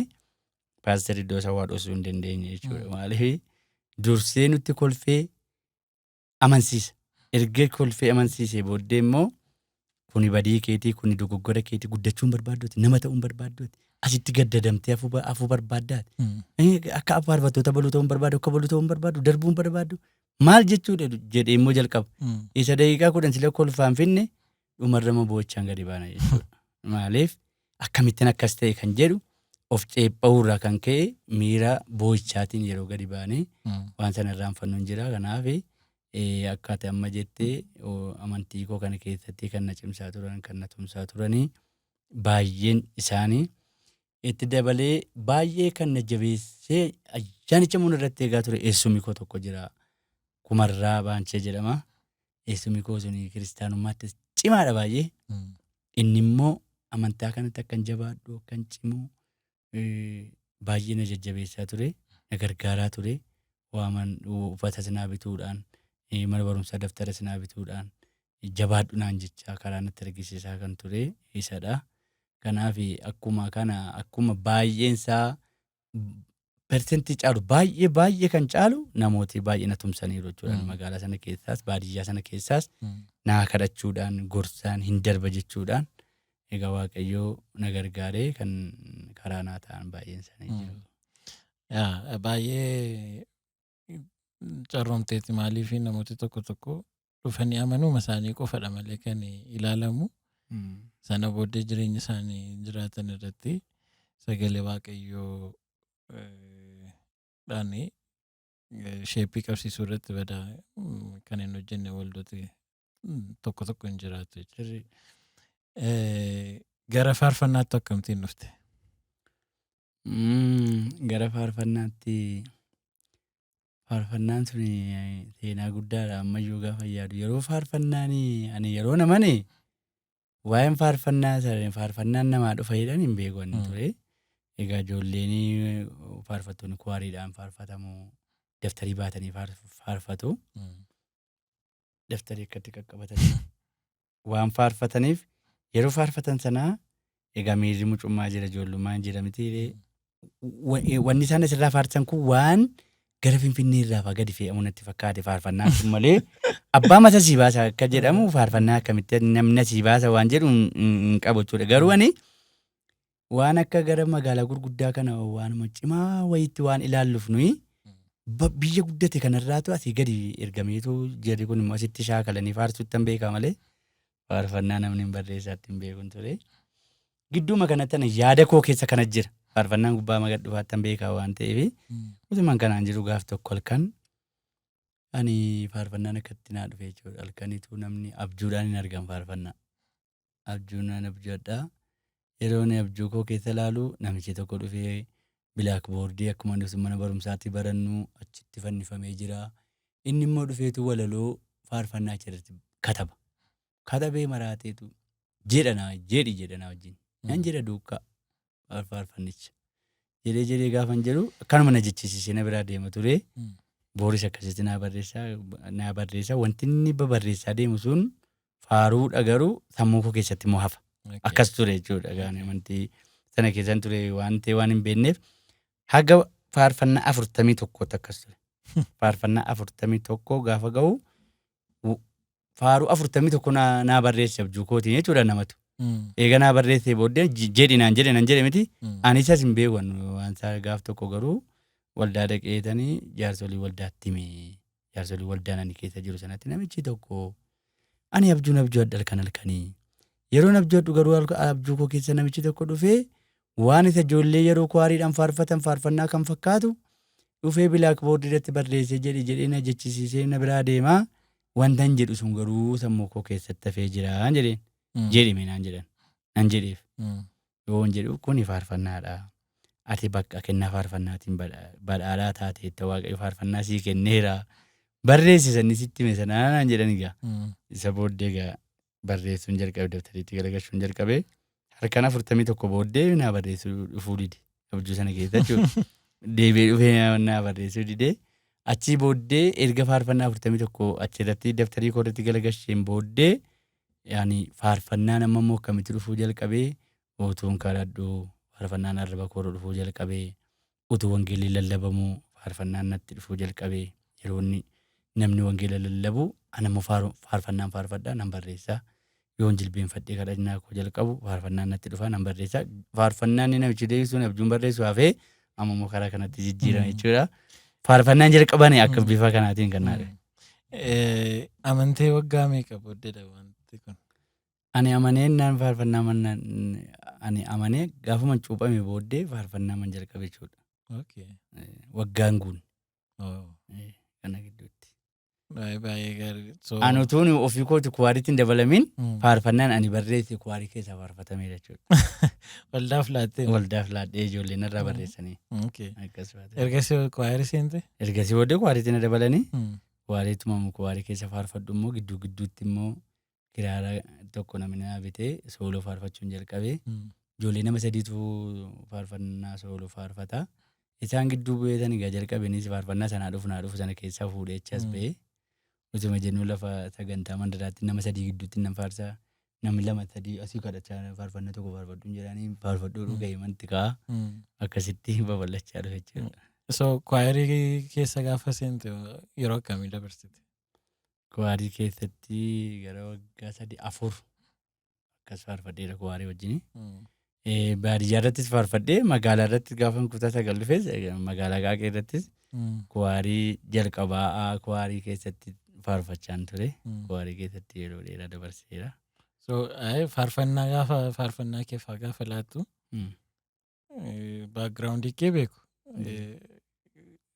paaster iddoo isaa waa dhosuu hin dandeenye jechuudha. Maaliif, dursee nutti kolfee amansiisa. Erga kolfee amansiisee booddee immoo, "Kuni badii keetii, kuni dogoggora keetii, guddachuun barbaaddooti, nama ta'uun barbaaddooti, asitti gaddadamtee hafuu barbaaddaati. Akka faarfattoota baluu ta'uun barbaadu, akka baluu ta'uun barbaadu, darbuun barbaadu, maal jechuudha?" jedhee immoo jalqaba. Isa daqiiqaa 10 sila kolfaan finne, dhumarra immoo boo'ichaan gadi baana jechuudha. Maaliif, akkamittiin akkas ta'e kan jedhu of ceepha'uurraa kan ka'e miira boo'ichaatiin yeroo gadi baane waan sana irraanfannu hin jira. Kanaaf akka ati amma jettee, amantii koo kana keessatti kan na cimsaa turan, kan na tumsaa turanii baay'een isaanii, itti dabalee baay'ee kan na jabeessee ayyaanicha muun irratti eegaa ture eessumni koo tokko jira. Kumarraa Baanchee jedhama. Eessumni koo suni kiristaanummaattis cimaadha baay'ee. Inni immoo amantaa kanatti akkan jabaadhu, akkan cimu baay'ee na jajjabeessaa ture, na gargaaraa ture. Waaman uffata sinaa bituudhaan, mana barumsaa daftara sinaa bituudhaan, jabaadhu naan jechaa karaa natti argisiisaa kan ture isadha. Kanaaf akkuma kana, akkuma baay'een isaa persentii caalu, baay'ee baay'ee kan caalu, namooti baay'ee na tumsaniiru jechuudha. Magaalaa sana keessaas, baadiyyaa sana keessaas naa kadhachuudhaan, gorsaan hin darba jechuudhaan, egaa Waaqayyoo na gargaaree kan karaa karaa naa ta'an baay'een isaanii jiru. Yaa, baay'ee carroomteeti. Maaliif, namooti tokko tokko dhufanii amanuma isaanii qofadha malee kan ilaalamu. Sana booddee jireenya isaanii jiraatan irratti sagalee Waaqayyoo dhaan shape qabsiisuu irratti badaa kan hin hojjenne waldooti tokko tokko hin jiraatu jechuudha. Gara faarfannaatti akkamittiin dhufte? Gara faarfannaatti, faarfannaan sun seenaa guddaadha. Ammayyuu gaafa yaadu, yeroo faarfannaan ani yeroo namani waa'een faarfannaa sana, faarfannaan namaa dhufa jedhan hin beeku ani ture. Egaa ijoolleen faarfattoonni choiriidhaan faarfatamu, daftarii baatanii faarfatu. Daftarii akkatti qaqqabatanii waan faarfataniif, yeroo faarfatan sanaa egaa miirri mucummaa jira, ijoollummaan jira miti, wanni isaan asirraa faarsan kun waan gara Finfinnee irraa faa gadi fe'amu natti fakkaate faarfannaan sun malee, abbaa mata sii baasa akka jedhamu, faarfannaa akkamitti namni asii baasa waan jedhu hin qabu jechuudha. Garuu ani waan akka gara magaalaa gurguddaa kana waanuma cimaa wayiitti waan ilaalluuf, nuyi biyya guddate kanarraatu asii gadi ergameetu jarri kun immoo asitti shaakalanii faarsuutti hin beekaa malee, faarfannaa namni hin barreessaatti hin beekun ture. Gidduuma kanatti ani yaada koo keessa kana jira. Faarfannaan gubbaa maga dhufaatti hin beekaa waan ta'eef, utuman kanaan jiru gaaf tokko halkan ani faarfannaan akkatti naa dhufe jechuudha. Halkanitu namni abjuudhaan hin argan faarfannaa. Abjuun nan abjuudhaa. Yeroo ani abjuu koo keessa ilaalu, namichi tokko dhufee blackboardii akkuma nuti mana barumsaatti barannu achitti fannifamee jira. Inni immoo dhufeetu walaloo faarfannaa achirratti kataba. Katabee maraateetu jedha naa jedhi jedha naa wajjin. Nan jedha duukaa faarfannicha. Jedhee jedhee gaafan jedhu akkanuma na jechisiisee na biraa deema ture. Booris akkasitti naa barreessaa naa barreessaa, wanti inni babarreessaa deemu sun faaruudha, garuu sammuu koo keessatti immoo hafa. Akkas ture jechuudha. Gaan amantii sana keessan ture waan ta'e waan hin beekneef, haga faarfannaa 41tti akkas ture. Faarfannaa 41 gaafa ga'u, faaruu 41 naa barreesse abjuu kootiin jechuudha namatu. Eega naa barreessee booddee jedhi naan jedhe, nan jedhe miti. Ani isas hin beeku waan isaa. Gaaf tokko garuu waldaa dhaqeetanii jaarsolii waldaatti hime. Jaarsolii waldaan ani keessa jiru sanatti, namichi tokko ani abjuun abjuudhu halkan halkanii. Yeroon abjuudhu garuu abjuu koo keessa namichi tokko dhufee waan isa ijoollee yeroo choiriidhaan faarfatan faarfannaa kan fakkaatu dhufee blackboardii irratti barreessee jedhi jedhee na jechisiisee na biraa deemaa. Wanta hin jedhu sun garuu sammuu koo keessatti hafee jira jedheen. Jedhime naan jedhan. Nan jedheef. Yoon jedhu, kuni faarfannaadha. Ati bakka kennaa faarfannaatiin badhaadhaa taateetta, Waaqayyo faarfannaa sii kenneera. Barreessi sanni sitti hime sanaa naan jedhan egaa. Isa booddee egaa barreessuun jalqabe, daftariitti galagalchuun jalqabe. Harkaan 41 booddee naa barreessuu dhufuu dide. Abjuu sana keessa jechuudha. Deebi'ee dhufee naa barreessuu dide. Achii booddee erga faarfannaa 41 achirratti daftarii koo irratti galagalcheen booddee, yaani faarfannaan amma immoo akkamitti dhufuu jalqabee, utuun kadhadhu faarfannaan arraba koo irra dhufuu jalqabee, utuu wangeelli lallabamuu faarfannaan natti dhufuu jalqabee, yeroo inni namni wangeela lallabu ana immoo faarfannaan faarfadhaa nan barreessaa. Yoon jilbeenfadhee kadhannaa koo jalqabu faarfannaan natti dhufaa nan barreessaa. Faarfannaan inni namichi deebisuun abjuun barreessu hafee amma immoo karaa kanatti jijjiirame jechuudha. Faarfannaan jalqabanii akka bifa kanaatiin kan naa dhufe. Amantee waggaa meeqa booddeedha wanti kun? Ani amanee naan faarfannaa manna ani amanee gaafuma cuuphame booddee faarfannaa man jalqabe jechuudha. Waggaan guun kana gidduutti. Baay'ee baay'ee gaarii. So, Ani utuun ofii kooti choiriitti hin dabalamin faarfannaan ani barreesse choirii keessaa faarfatameera jechuudha. Waldaaf laattee? Waldaaf laadhee, ijoolleen irraa barreessanii. Akkas baate. Ergasii choirii seente? Ergasii booddee choiriitti na dabalanii, choiriituma choirii keessa faarfadhu immoo gidduu gidduutti immoo kiraara tokko namni naa bitee solo faarfachuun jalqabee. Ijoollee nama sadiitu faarfannaa solo faarfata. Isaan gidduu bu'eetan egaa jalqabeenis faarfannaa sanaa dhufu naa dhufu sana keessaa fuudhee achas ba'ee, utuma jennuu lafa sagantaa mandaraatti nama sadii gidduutti nan faarsaa. Namni lama sadii asii kadhachaa faarfannaa tokko faarfadhuun jedhanii faarfadhuu dhugee manti ka'a. Akkasitti babal'achaa dhufe jechuudha. So choirii keessa gaafa seente yeroo akkamii dabarsite? Choirii keessatti gara waggaa 3 4 akkas faarfadheera choirii wajjini. Baadiyyaa irrattis faarfadhee, magaalaa irrattis gaafan kutaa 9 dhufes, magaalaa Qaaqee irrattis kuwaarii jalqabaa kuwaarii keessatti faarfachaan ture. Kuwaarii keessatti yeroo dheeraa dabarseera. So faarfannaa gaafa faarfannaa kee faa gaafa laattu background kee beeku.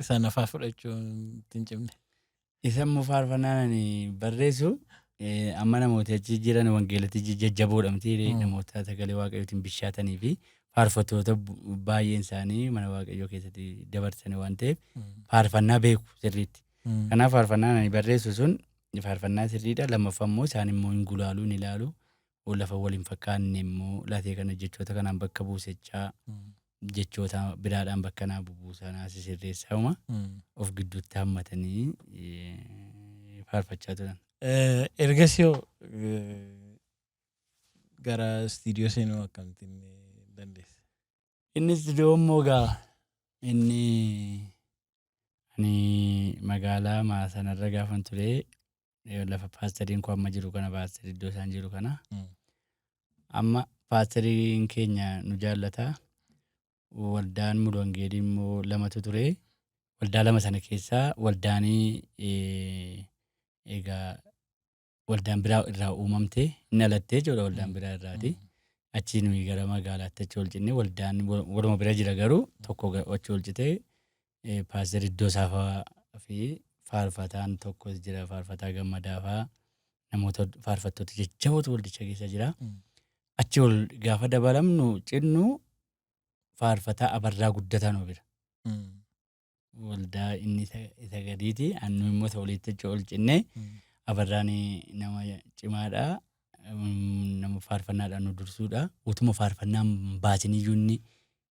Sana faa fudhachuun itti hin cimne. Isa immoo faarfannaan ani barreessu amma namoota achi jiran wangeelatti jajjaboodha miti, namoota sagalee Waaqayyootiin bishaatanii fi faarfattoota baay'een isaanii mana Waaqayyoo keessatti dabarsanii waan ta'eef faarfannaa beeku sirriitti. Kanaaf faarfannaan ani barreessu sun faarfannaa sirriidha. Lammaffaa immoo isaan immoo hin gulaaluu, hin ilaalu. Lafa wal hin fakkaanne immoo latee kana jechoota kanaan bakka buusechaa, jechoota biraadhaan bakka naa bubuusaa, naa sisirreessaa uma of gidduutti hammatanii faarfachaa turan. Ergasii hoo gara istiidiyoo seenuu akkamittiin dandeesse? Inni istiidiyoo immoo gaa inni ani magaalaa Maasanarra gaafan ture, lafa paastariin koo amma jiru kana, paastarii iddoo isaan jiru kana. Amma paastariin keenya nu jaallata. Waldaan Mulu Wangeelii immoo lamatu ture. Waldaa lama sana keessaa waldaanii egaa waldaan biraa irraa uumamte hin dhalattee jechuudha waldaan biraa irraati. Achi nuyi gara magaalaatti achi ol cinne, waldaan waluma bira jira garuu tokko achi ol citee, paaster iddoo saafaa fi faarfataan tokkos jira, faarfataa Gammadaa faa, namoota faarfattoota jajjabootu waldicha keessa jira. Achi ol gaafa dabalamnu cinnu faarfataa Abarraa Guddataa nu bira. Waldaa inni isa gadiiti, annu immoo isa oliitti achi ol cinne. Abarraan nama cimaadha. Nama faarfannaadhaan nu dursuudha. Utuma faarfannaan hin baasin iyyuu inni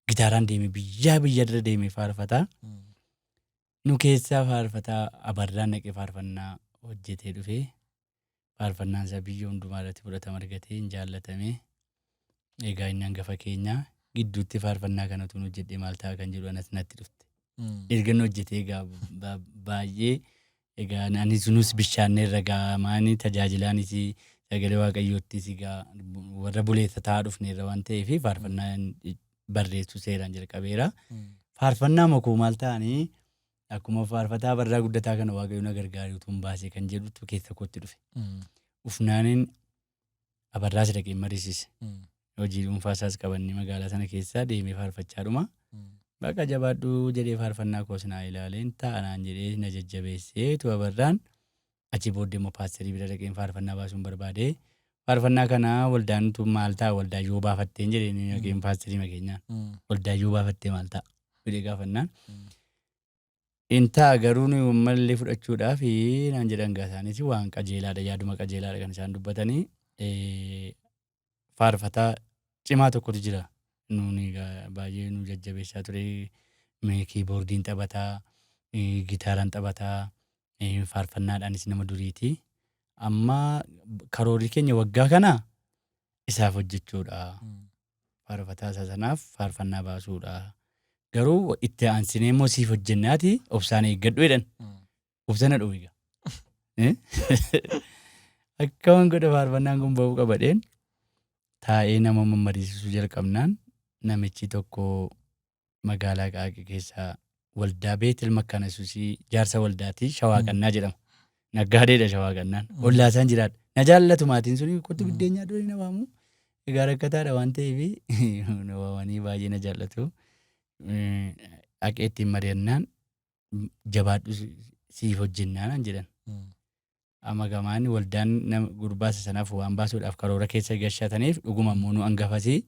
gitaaraan deeme biyyaa biyya irra deeme faarfataa. Nu keessaa faarfataa Abarraan dhaqee faarfannaa hojjetee dhufee, faarfannaan isaa biyya hundumaa irratti fudhatama argatee hin jaallatame. Egaa inni hangafa keenya gidduutti faarfannaa kana utuun hojjedhee maal ta'a kan jedhu anas natti dhufte. Erga inni hojjetee egaa baay'ee egaa anis nus bishaanneerra gaamaanii tajaajilaanis sagalee Waaqayyoottis egaa warra buleessa ta'aa dhufneerra waan ta'eef faarfannaa barreessuu seeraan jalqabeera. Faarfannaa makuu maal ta'anii akkuma faarfataa Abarraa Guddataa kana Waaqayyo na gargaare utuun baasee kan jedhutu keessa kootti dhufe. Ufnaaniin Abarraas dhaqee mariisise. Hojii dhuunfaa isaas qabannee magaalaa sana keessaa deemee faarfachaa dhuma. Bakka jabaadhu jedhee faarfannaa koos naa ilaaleen ta'a naan jedhee na jajjabeessee tu Abarraan. Achi booddee immoo paasterii bira dhaqeen faarfannaa baasuun barbaade. Faarfannaa kana waldaan tun maal ta'a waldaa yoo baafatteen jedheen dhaqeen paasterii makeenyaan. Waldaa yoo baafattee maal ta'a jedhee gaafannaan. In ta'a garuu nuyi ammallee fudhachuudhaaf naan jedhan. Gaa isaanis waan qajeelaadha, yaaduma qajeelaadha kan isaan dubbatanii. Faarfataa cimaa tokkotu jira. Nuuni egaa baay'ee nu jajjabeessaa ture. Kiiboordiin taphataa, gitaaraan taphataa, faarfannaadhaanis nama duriiti. Amma karoorri keenya waggaa kana isaaf hojjechuudha. Faarfataa isaa sanaaf faarfannaa baasuudha. Garuu itti aansinee immoo siif hojjennaati obsaan eeggadhu jedhan. Obsa na dhufu egaa. Akka waan godha faarfannaan kun ba'uu qabadheen taa'ee nama mammariisisuu jalqabnaan, namichi tokko magaalaa Qaaqee keessaa waldaa Beetel Makkaana Yesuusii jaarsa waldaatii Shawaa Qannaa jedhama. Naggaadeedha Shawaa Qannaan. Ollaa isaan jiraadha. Na jaallatu maatiin suni, kottu biddeen nyaadhu na waamu. Egaa rakkataadha waan ta'eef na waamanii baay'ee na jaallatu. Dhaqee ittiin mari'annaan, jabaadhu siif hojjennaa naan jedhan. Amma gamaan waldaan nama gurbaasa sanaaf waan baasuudhaaf karoora keessa gashataniif, dhuguma immoo nu hangafasii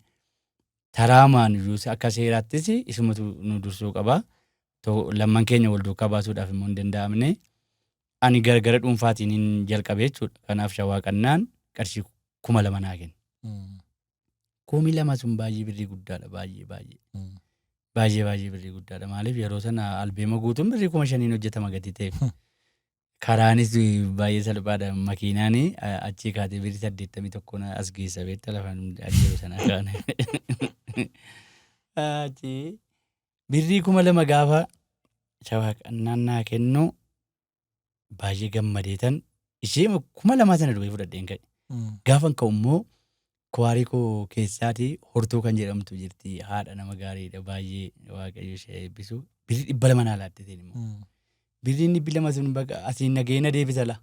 taraamaan iyyuu akka seeraattis isumatu nu dursuu qaba. Lamman keenya wal duukaa baasuudhaaf immoo hin danda'amne. Ani gargara dhuunfaatiin hin jalqabe jechuudha. Kanaaf Shawaa Qannaan qarshii 2000 naa kenne. 2000 sun baay'ee birrii guddaadha, baay'ee baay'ee. Baay'ee baay'ee birrii guddaadha. Maaliif, yeroo sana albeema guutuun birrii 5000n hojjetama gatii ta'eef. Karaanis baay'ee salphaadha. Makiinaan achii kaatee birrii 81 as geessa, beekta, lafa jiru sana kaane. Achi birrii 2000 gaafa Shawaa Qannaan naa kennu baay'ee gammadeetan ishee 2000 sana duwwee fudhadheen ka'e. Gaafan ka'u immoo Kuwaarii koo keessaatii Hortuu kan jedhamtu jirti. Haadha nama gaariidha baay'ee Waaqayyo ishee eebbisu. Birrii 200 naa laatte isheen immoo. Birriin 200 sun baqa asiin nagahee na deebisa la.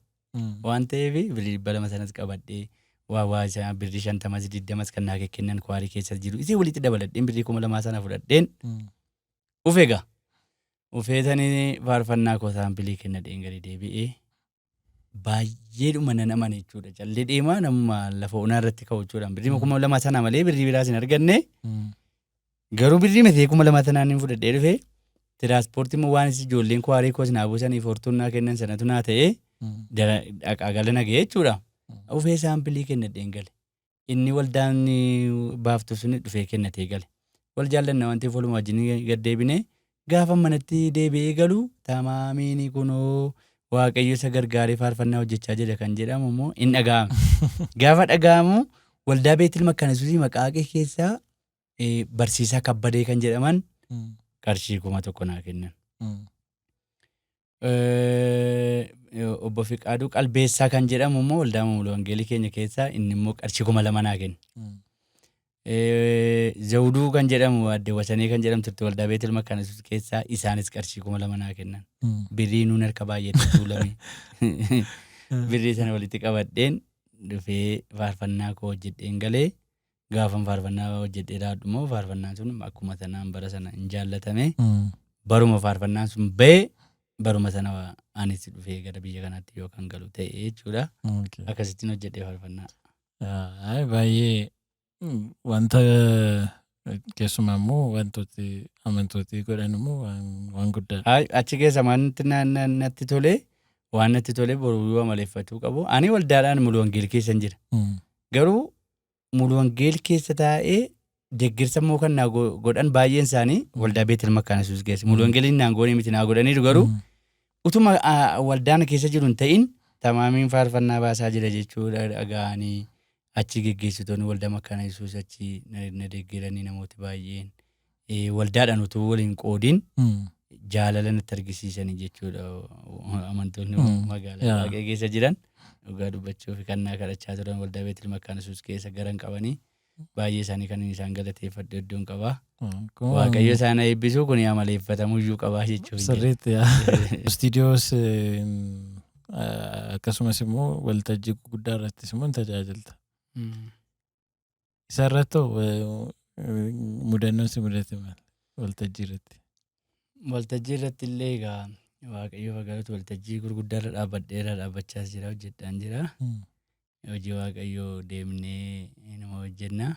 Waan ta'eef birrii 200 sanas qabadhee waa waa isaa birrii 50s 20s kan naa kennan kuwaarii keessa jiru. Isii walitti dabaladheen birrii 2000 sana fudhadheen ufe egaa. Ufeetanii faarfannaa koo saampilii kennadheen gadi deebi'ee baay'eedhuma nan amane jechuudha. Callee deemaa namuma lafa onaa irratti ka'u jechuudha. Birrii 2000 sana malee birrii biraas hin arganne. Garuu birrii matee 2000 sanaan hin fudhadhee dhufe. Tiraanspoortii immoo waan ijoolleen kuwaarii koos naa buusaniif hortuun naa kennan sanatu naa ta'ee dhaqaa gala na ga'e jechuudha. Ufee saampilii kennadheen gale. Inni waldaan baaftu suni dhufee kennatee gale. Wal jaallanna waan ta'eef waluma wajjin gad deebine. Gaafa manatti deebi'ee galu tamaamiin kunoo Waaqayyo isa gargaaree faarfannaa hojjechaa jira kan jedhamu immoo hin dhaga'ame. Gaafa dhaga'amu waldaa Beetil Makkaana Yesuusii Maqaaqee keessaa barsiisaa Kabbadee kan jedhaman qarshii 1000 naa kennan. Obbo Fiqaaduu Qalbeessaa kan jedhamu immoo waldaa Mulu Wangeelii keenya keessaa inni immoo qarshii 2000 naa kenne. Zawuduu kan jedhamu adde Wasanee kan jedhamtu turte waldaa Beetel Makkaana Yesuus keessaa isaanis qarshii 2000 naa kennan. Birrii nuun harka baay'eetti tuulame. Birrii sana walitti qabadheen dhufee faarfannaa koo hojjedheen galee gaafan faarfannaa hojjedhee raadhu immoo faarfannaan sun akkuma sanaan bara sana hin jaallatame. Baruma faarfannaan sun ba'e baruma sana anis dhufee gara biyya kanaatti yoo kan galu ta'e jechuudha. Akkasittiin hojjedhee faarfannaa. Ay, baay'ee wanta keessumaa immoo wantooti amantooti godhan immoo waan guddaadha. Ay, achi keessa wanti natti tole waan natti tole boruu amaleeffachuu qabu. Ani waldaadhaan mulu wangeelii keessan jira. Garuu mulu wangeelii keessa taa'ee deeggarsa immoo kan naa godhan baay'een isaanii waldaa Beetel Makkaana Yesuus keessa. Mulu wangeeliin naan goonee miti naa godhaniiru garuu utuma waldaan keessa jiru hin ta'in tamaamiin faarfannaa baasaa jira jechuudha dhaga'anii achi geggeessitoonni waldaa Makkaana Yesuus achi na deeggaranii namooti baay'een waldaadhaan utuu waliin qoodin jaalala natti argisiisanii jechuudha amantoonni magaalaa Waaqee keessa jiran dhugaa dubbachuuf kan naa kadhachaa turan waldaa Beetel Makkaana Yesuus keessa garan qabanii baay'ee isaanii kan isaan galateeffadhu iddoon qabaa. Waaqayyo isaan haa eebbisu kun amaleeffatamuyyuu qabaa jechuuf. Sirriitti yaa. Istiidiyoos akkasumas immoo waltajjii guguddaa irrattis immoo ni tajaajilta. Isa irratti mudannoon si mudate maal waltajjii irratti? Waltajjii irratti illee egaa Waaqayyo galatu waltajjii gurguddaa irra dhaabbadheera dhaabbachaas jira hojjedhaan jira. Hojii Waaqayyoo deemnee nama hojjenna.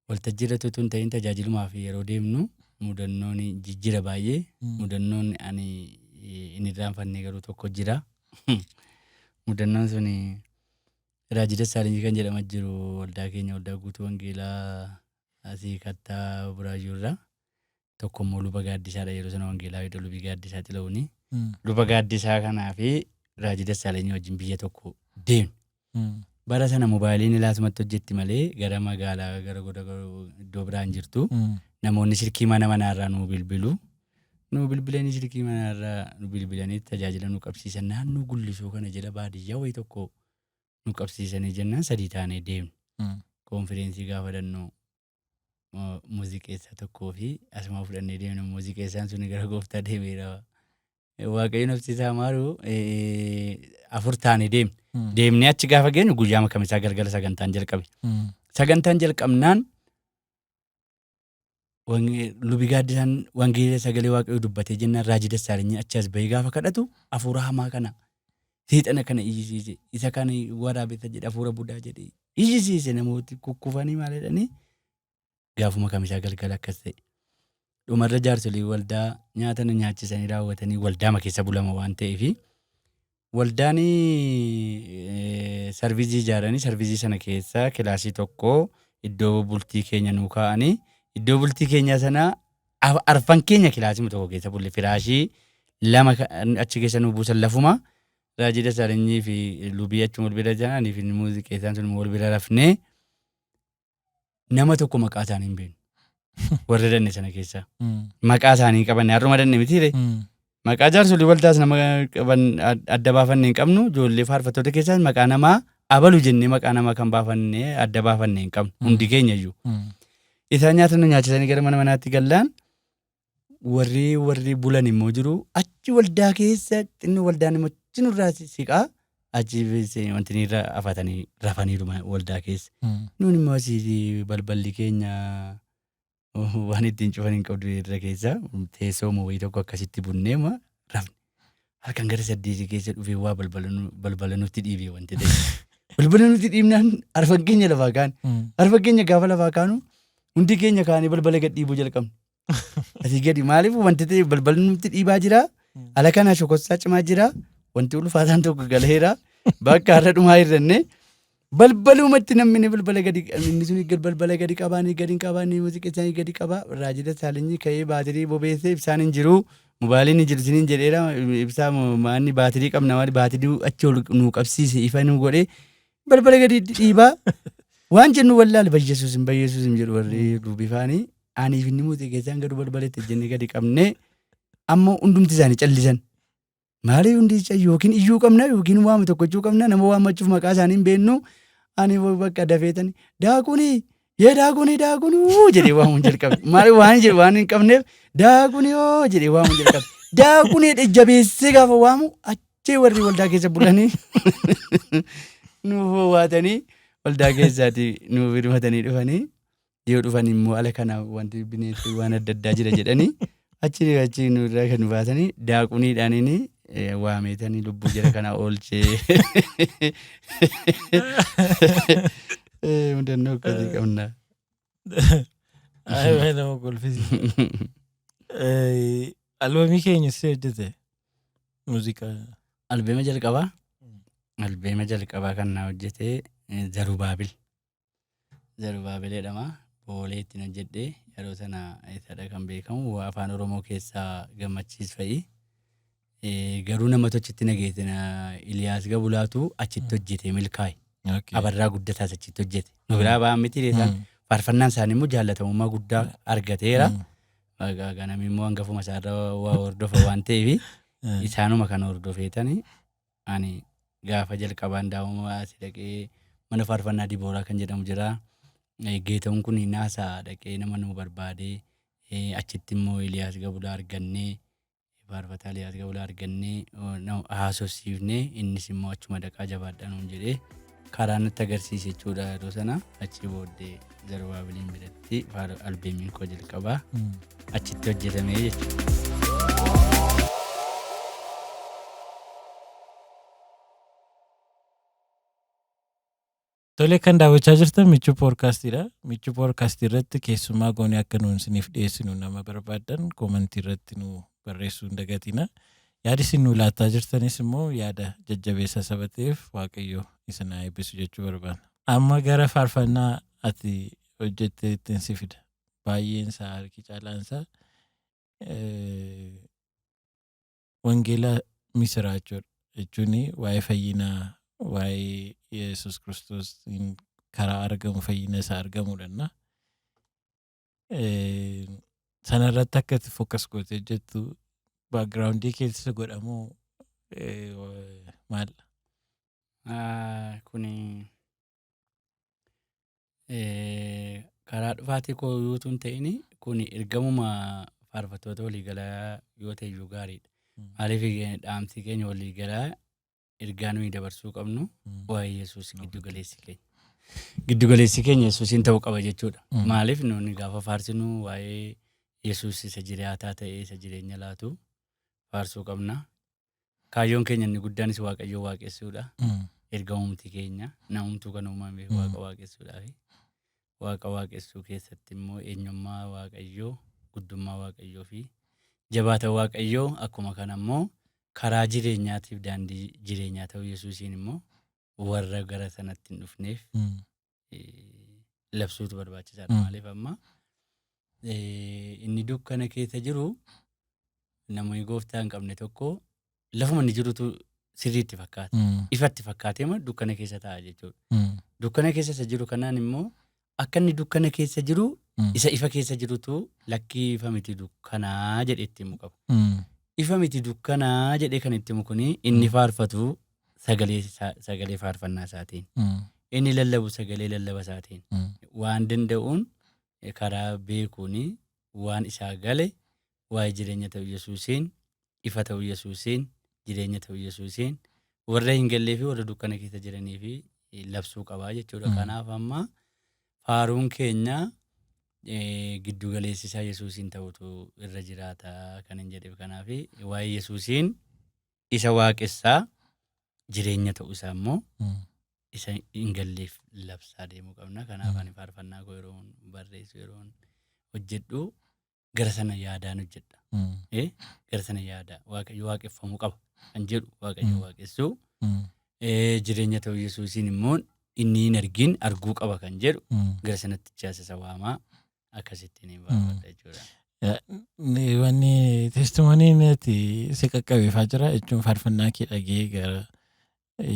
Waltajjii irratti utuu hin ta'in tajaajilumaaf yeroo deemnu mudannoon jijjira baay'ee. Mudannoon ani hin irraanfanne garuu tokko jira. Mudannoon sun Raajii Dassaalany kan jedhama jiru waldaa keenya waldaa guutuu wangeelaa asii kattaa Buraayyuu irraa. Tokko immoo luba Gaaddisaadha yeroo sana wangeelaa iddoo lubii Gaaddisaa Xilahuni. Luba Gaaddisaa kanaa fi Raajii Dassaalany wajjin biyya tokko deemne. Bara sana mobaayiliin ilaasumatti hojjetti malee gara magaalaa gara goda iddoo biraa hin jirtu. Namoonni silkii mana manaarraa nuu bilbilu. Nuu bilbilanii silkii manaarraa nu bilbilanii tajaajila nu qabsiisan naannoo gullisoo kana jala baadiyyaa wayii tokko nu qabsiisanii jennaan sadii taanee deemne. Konfireensii gaafa dannu muuziqeessaa tokkoo fi asuma fudhannee deemne muuziqeessaan sun gara gooftaa deemeera. Waaqayyo nafsi isaa maaru afur taanee deemne. Deemnee achi gaafa geenyu guyyaa makamisaa galgala sagantaan jalqabe. Sagantaan jalqabnaan lubi gaaddisaan wangeela sagalee waaqayyoo dubbatee jennaan raajii Dassaalenyi achi as bahee gaafa kadhatu hafuura hamaa kana seexana kana iyyisiise isa kana waraabessa jedhe hafuura budaa jedhe iyyisiise namooti kukkufanii maal jedhanii gaafuma kamisaa galgala akkas ta'e. Dhumarra jaarsolii waldaa nyaata nu nyaachisanii raawwatanii waldaama keessa bulama waan ta'eefi waldaan sarvizii ijaaranii sarvizii sana keessa kilaasii tokko iddoo bultii keenya nuu kaa'anii iddoo bultii keenyaa sana arfan keenya kilaasii tokko keessa bulle firaashii lama achi keessa nuu buusan lafuma Raajii Dassaalanyii fi Lubii achuma wal bira jiranii fi muuziqeessaan sun wal bira rafnee nama tokko maqaa isaanii hin beeknu. Warra danne sana keessaa. Maqaa isaanii qabanne har'uma danne mitiire. Maqaa jaarsolii waldaas nama qaban adda baafanne hin qabnu ijoollee faarfattoota keessaas maqaa namaa Abalu jennee maqaa nama kan baafanne adda baafanne hin qabnu hundi keenya iyyuu. Isaan nyaata nu nyaachisanii gara mana manaatti gallaan warri bulan immoo jiru achi waldaa keessa xinnoo waldaan immoo achi nurraa siqaa achi wanti irra afatanii rafaniiru waldaa keessa. Nuun immoo asii balballi keenya waan ittiin cufan hin qabdu irra keessa teessoo wayii tokko akkasitti bunneema rafne. Halkan gara 8 keessa dhufee waa balbala nutti dhiibee wanti ta'e. Balbala nutti dhiibnaan arfan keenya lafaa kaane. Arfan keenya gaafa lafaa kaanu hundi keenya kaanee balbala gad dhiibuu jalqabne. Asii gadi maaliif wanti ta'e balbala nutti dhiibaa jira. Ala kana shokossaa cimaa jira. Wanti ulfaataan tokko galeera. Bakka har'a dhumaa hir'anne. Balbalumatti namni balbala gadi inni sun balbala gadi qabaanii gadi hin qabaanii muuziqaa isaanii gadi qabaa. Raajii Dassaalenyi ka'ee baatirii bobeessee ibsaan hin jiru. Mobaayiliin hin jiru isiniin jedheera. Ibsaa maanni baatirii qabna maali baatirii achi ol nuu qabsiise ifa nuu godhee balbala gadi dhiibaa. Waan jennu wallaale bayyesuusim bayyesuusim jedhu warri dubbifaanii. Aniif inni muuziqaa garuu balbala itti jennee gadi qabnee amma hundumti isaanii callisan. Maali hundi yookiin iyyuu qabna yookiin waama tokko jechuu qabna nama waammachuuf maqaa isaanii hin beeknu. Ani bakka dafeetani daakuni yee daakuni daakuni jedhee waamuun jalqabe. Maali waan jedhu waan hin qabneef daakuni oo jedhee waamuun jalqabe. Daakuni jabeessee gaafa waamu achii warri waldaa keessa bulanii nuuf waatanii waldaa keessaati nuuf hirmatanii dhufanii yoo dhufan immoo ala kana wanti bineensi waan adda addaa jira jedhanii achi achi nurraa kan nu baasanii daaquniidhaaniin waameetanii lubbuu jara kana oolchee. Mudannoo akkasii qabna. Ay, baay'ee nama kolfisiisa. Albeemii keenya si hojjete muuziqaa. Albeema jalqabaa. Albeema jalqabaa kan na hojjete Zarubaabil. Zarubaabil jedhama. Boolee ittiin hojjedhe yeroo sana isadha kan beekamu afaan Oromoo keessaa Gammachiis fa'i. Garuu nama achitti nageesse Iliyaas Gabulaatu achitti hojjete milkaa'e. Abarraa Guddataas achitti hojjete. Nu biraa ba'an miti isaan faarfannaan isaanii immoo jaallatamummaa guddaa argateera. Ganami immoo hangafuma isaarra waa hordofa waan ta'eef isaanuma kan hordofeetani ani gaafa jalqabaan daawwama asii dhaqee mana faarfannaa Dibooraa kan jedhamu jira. Geetahuun kun naasaa dhaqee nama nu barbaadee achitti immoo Iliyaas Gabulaa argannee faarfataa Iliyaas Gabulaa argannee haasofsiifnee innis immoo achuma dhaqaa jabaadhaa nuun jedhee karaa nutti agarsiise jechuudha yeroo sana achi booddee Zarubaabiliin biratti albeemiin koo jalqabaa achitti hojjetame jechuudha. Tole kan daawwachaa jirtan Michuu Poodkaastiidha. Michuu Poodkaastii irratti keessumaa goonee akka nuun isiniif dhiyeessinu nama barbaaddan koomantii irratti nu barreessuu hin dagatina. Yaadi isin nu laattaa jirtanis immoo yaada jajjabeessa saba ta'eef Waaqayyo isin haa eebbisu jechuu barbaanna. Amma gara faarfannaa ati hojjette ittiin si fida. Baay'een isaa harki caalaan isaa wangeela misiraachoodha jechuun waa'ee fayyinaa waa'ee Yesuus Kiristoos karaa argamu fayyina isaa argamuudha. Sanarratti akka itti focus gootee hojjettu backgroundii keessa godhamoo maal? Kuni karaa dhufaatii koo yoo hin ta'in kun ergamuma faarfattoota waliigalaa yoo ta'e iyyuu gaariidha. Maaliif dhaamsi keenya waliigalaa ergaa nuyi dabarsuu qabnu waa'ee Yesuus giddu galeessi keenya. Giddu galeessi keenya Yesuusiin ta'uu qaba jechuudha. Maaliif nuuni gaafa faarsinu waa'ee Yesuus isa jiraataa ta'e isa jireenya laatu faarsuu qabna. Kaayyoon keenya inni guddaanis Waaqayyoo waaqessuudha. Ergamumti keenya namumtuu kan uumame Waaqa waaqessuudhaafi. Waaqa waaqessuu keessatti immoo eenyummaa Waaqayyoo, guddummaa Waaqayyoo fi jabaata Waaqayyoo akkuma kana immoo karaa jireenyaatiif daandii jireenyaa ta'uu Yesuusiin immoo warra gara sanatti hin dhufneef labsuutu barbaachisaadha. Maaliif amma inni dukkana keessa jiru namoonni gooftaa hin qabne tokko lafuma inni jirutu sirriitti fakkaata. Ifatti fakkaatee dukkana keessa taa'a jechuudha. Dukkana keessa isa jiru kanaan immoo akka inni dukkana keessa jiru isa ifa keessa jirutu lakkii ifa miti dukkanaa jedhee itti himu qaba. Ifa miti dukkanaa jedhee kan itti himu kuni inni faarfatu Sagalee faarfannaa isaatiin. Inni lallabu sagalee lallaba isaatiin. Waan danda'uun karaa beekuun waan isaa gale waa'ee jireenya ta'u Yesuusiin, ifa ta'u Yesuusiin, jireenya ta'u Yesuusiin warra hin gallee fi warra dukkana keessa jiranii fi labsuu qabaa jechuudha. Kanaaf amma faaruun keenya giddu galeessi isaa Yesuusiin ta'utu irra jiraata kan hin jedheef. Kanaaf waa'ee Yesuusiin isa waaqessaa, jireenya ta'uu isaa immoo isa hin galleef labsaa deemuu qabna. Kanaaf ani faarfannaa koo yeroon barreessu, yeroon hojjedhu gara sana yaadaan hojjedha. Gara sana yaada Waaqayyo waaqeffamuu qaba kan jedhu, Waaqayyo waaqessuu, jireenya ta'uu Yesuusiin immoo inni hin argin arguu qaba kan jedhu gara sanatti chaasisa waamaa akkasittiin hin faarfadha jechuudha. Wanni testimony-n ati si qaqqabeefaa jira jechuun faarfannaa kee dhagee gara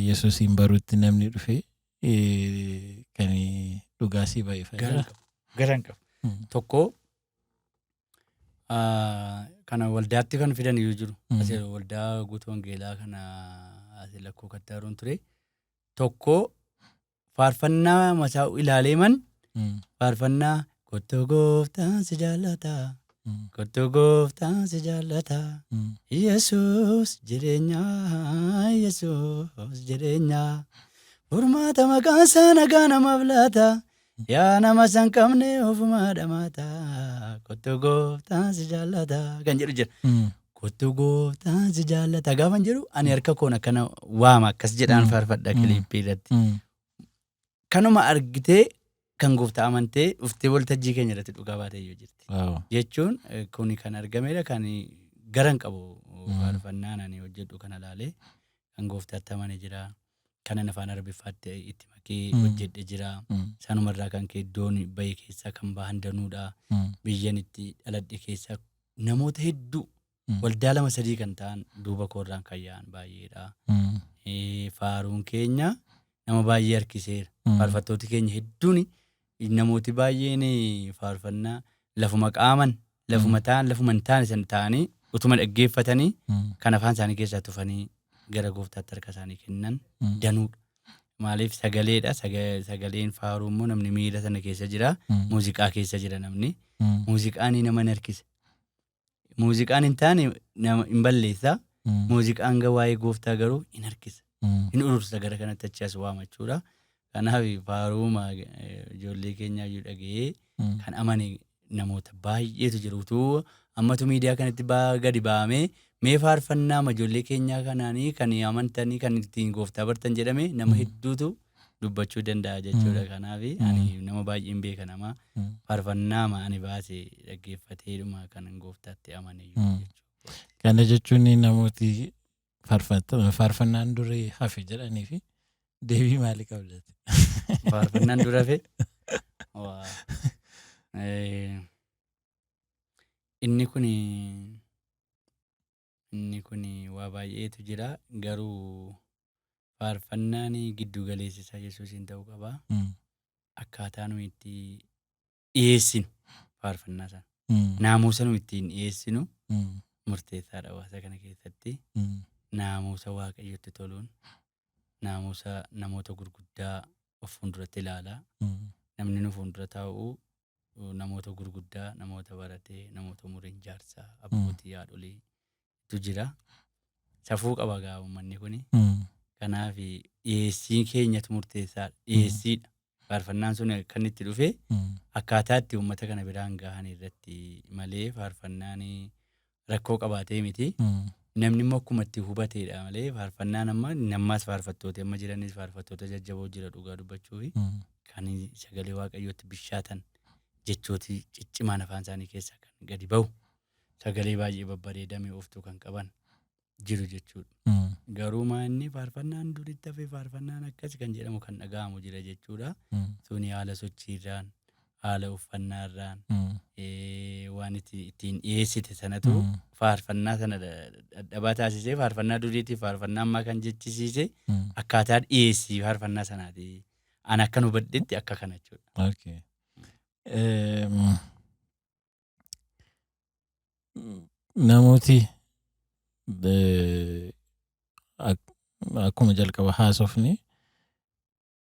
Yesuusiin baruutti namni dhufe kan dhugaa si ba'eefaa Gara jira. hin qabu. Gara hin qabu. Tokko kana waldaatti kan fidan iyyuu jiru. Asii waldaa guutuu wangeelaa kana asii lakkuu kattaaruun ture. Tokko faarfannaa masaa ilaalee man faarfannaa "Kottu gooftaan si jaallata. Kottu gooftaan si jaallata. Yesuus jireenya, Yesuus jireenya. Furmaata maqaan isaa nagaa namaaf laata. Yaa nama san qabne ofumaa dhamaata. Kottu gooftaan si jaallata" kan jedhu jira. "Kottu gooftaan si jaallata" gaafan jedhu ani harka koon akkana waama, akkas jedhaan faarfadha clip-ii irratti. Kanuma argitee kan gooftaa amantee dhuftee waltajjii keenya irratti dhugaa baatee iyyuu jirti. Jechuun kuni kan argamedha, kan garan qabu faarfannaan ani hojjedhu kana laalee kan gooftaatti amane jira. Kanan afaan Arabiffaatti itti makee hojjedhe jira. Sanumarraa kan ka'e iddoon bahe keessaa kan bahan danuudha. Biyyan itti dhaladhe keessaa namoota hedduu waldaa lama sadii kan ta'an duuba koorraan kan yaa'an baay'eedha. Faaruun keenya nama baay'ee harkiseera. Faarfattooti keenya hedduun, namooti baay'een faarfannaa lafuma qaaman, lafuma ta'an, lafuma hin taane san ta'anii utuma dhaggeeffatanii kan afaan isaanii keessaa tufanii gara gooftaatti harka isaanii kennan danuudha. Maaliif? Sagaleedha. Sagaleen faaruu immoo namni miira sana keessa jira. Muuziqaa keessa jira namni. Muuziqaan nama hin harkisa. Muuziqaan hin taane nama hin balleessa. Muuziqaan waa'ee gooftaa garuu hin harkisa. Hin urursa, gara kanatti achi as waamachuudha. Kanaaf faaruuma ijoollee keenyaa iyyuu dhaga'ee kan amane namoota baay'eetu jiru. Utuu ammatu miidiyaa kanatti gadi ba'amee, mee faarfannaa ijoollee keenyaa kanaanii kan amantanii kan ittiin gooftaa bartan jedhame, nama hedduutu dubbachuu danda'a jechuudha. Kanaaf ani nama baay'een beeka, nama faarfannaa ani baase dhaggeeffateedhuma kan gooftaatti amane iyyuu jechuudha. Kana jechuun namooti faarfannaan durii hafe jedhanii fi deebii maalii qabdati? Faarfannaan dura hafe. Waa. Inni kun waa baay'eetu jira, garuu faarfannaan giddu galeessi isaa Yesuusiin ta'uu qaba. Akkaataa nuyi itti dhiyeessinu faarfannaa sana. Naamusa nuyi ittiin dhiyeessinu murteessaadha hawaasa kana keessatti. Naamusa Waaqayyotti toluun, naamusa namoota gurguddaa of fuulduratti ilaalaa. Namni nu fuuldura taa'u namoota gurguddaa, namoota baratee, namoota umuriin jaarsaa, abbootii, haadholiitu jira. Safuu qaba gaa uummanni kuni. Kanaaf dhiyeessiin keenyatu murteessaadha. Dhiyeessiidha. Faarfannaan sun kan itti dhufe akkaataa itti uummata kana biraan gahan irratti malee faarfannaan rakkoo qabaatee miti. Namni immoo akkuma itti hubateedha malee faarfannaan amma nammaas faarfattoota amma jiranis faarfattoota jajjaboo jira dhugaa dubbachuufi kan sagalee Waaqayyootti bishaatan, jechooti ciccimaan afaan isaanii keessaa kan gadi bahu, sagalee baay'ee babbareedame oftuu kan qaban jiru jechuudha. Garuu maa inni faarfannaan duritti hafe, faarfannaan akkas kan jedhamu kan dhaga'amu jira jechuudha. Suni haala sochiirraan, haala uffannaarraan, waan ittiin dhiyeessite sanatu faarfannaa sana dadhabaa taasisee, faarfannaa duriitiif faarfannaa ammaa kan jechisiise akkaataa dhiyeessii faarfannaa sanaati. Ani akkan hubadhetti akka kana jechuudha. Okay. Namooti Akkuma jalqaba haasofne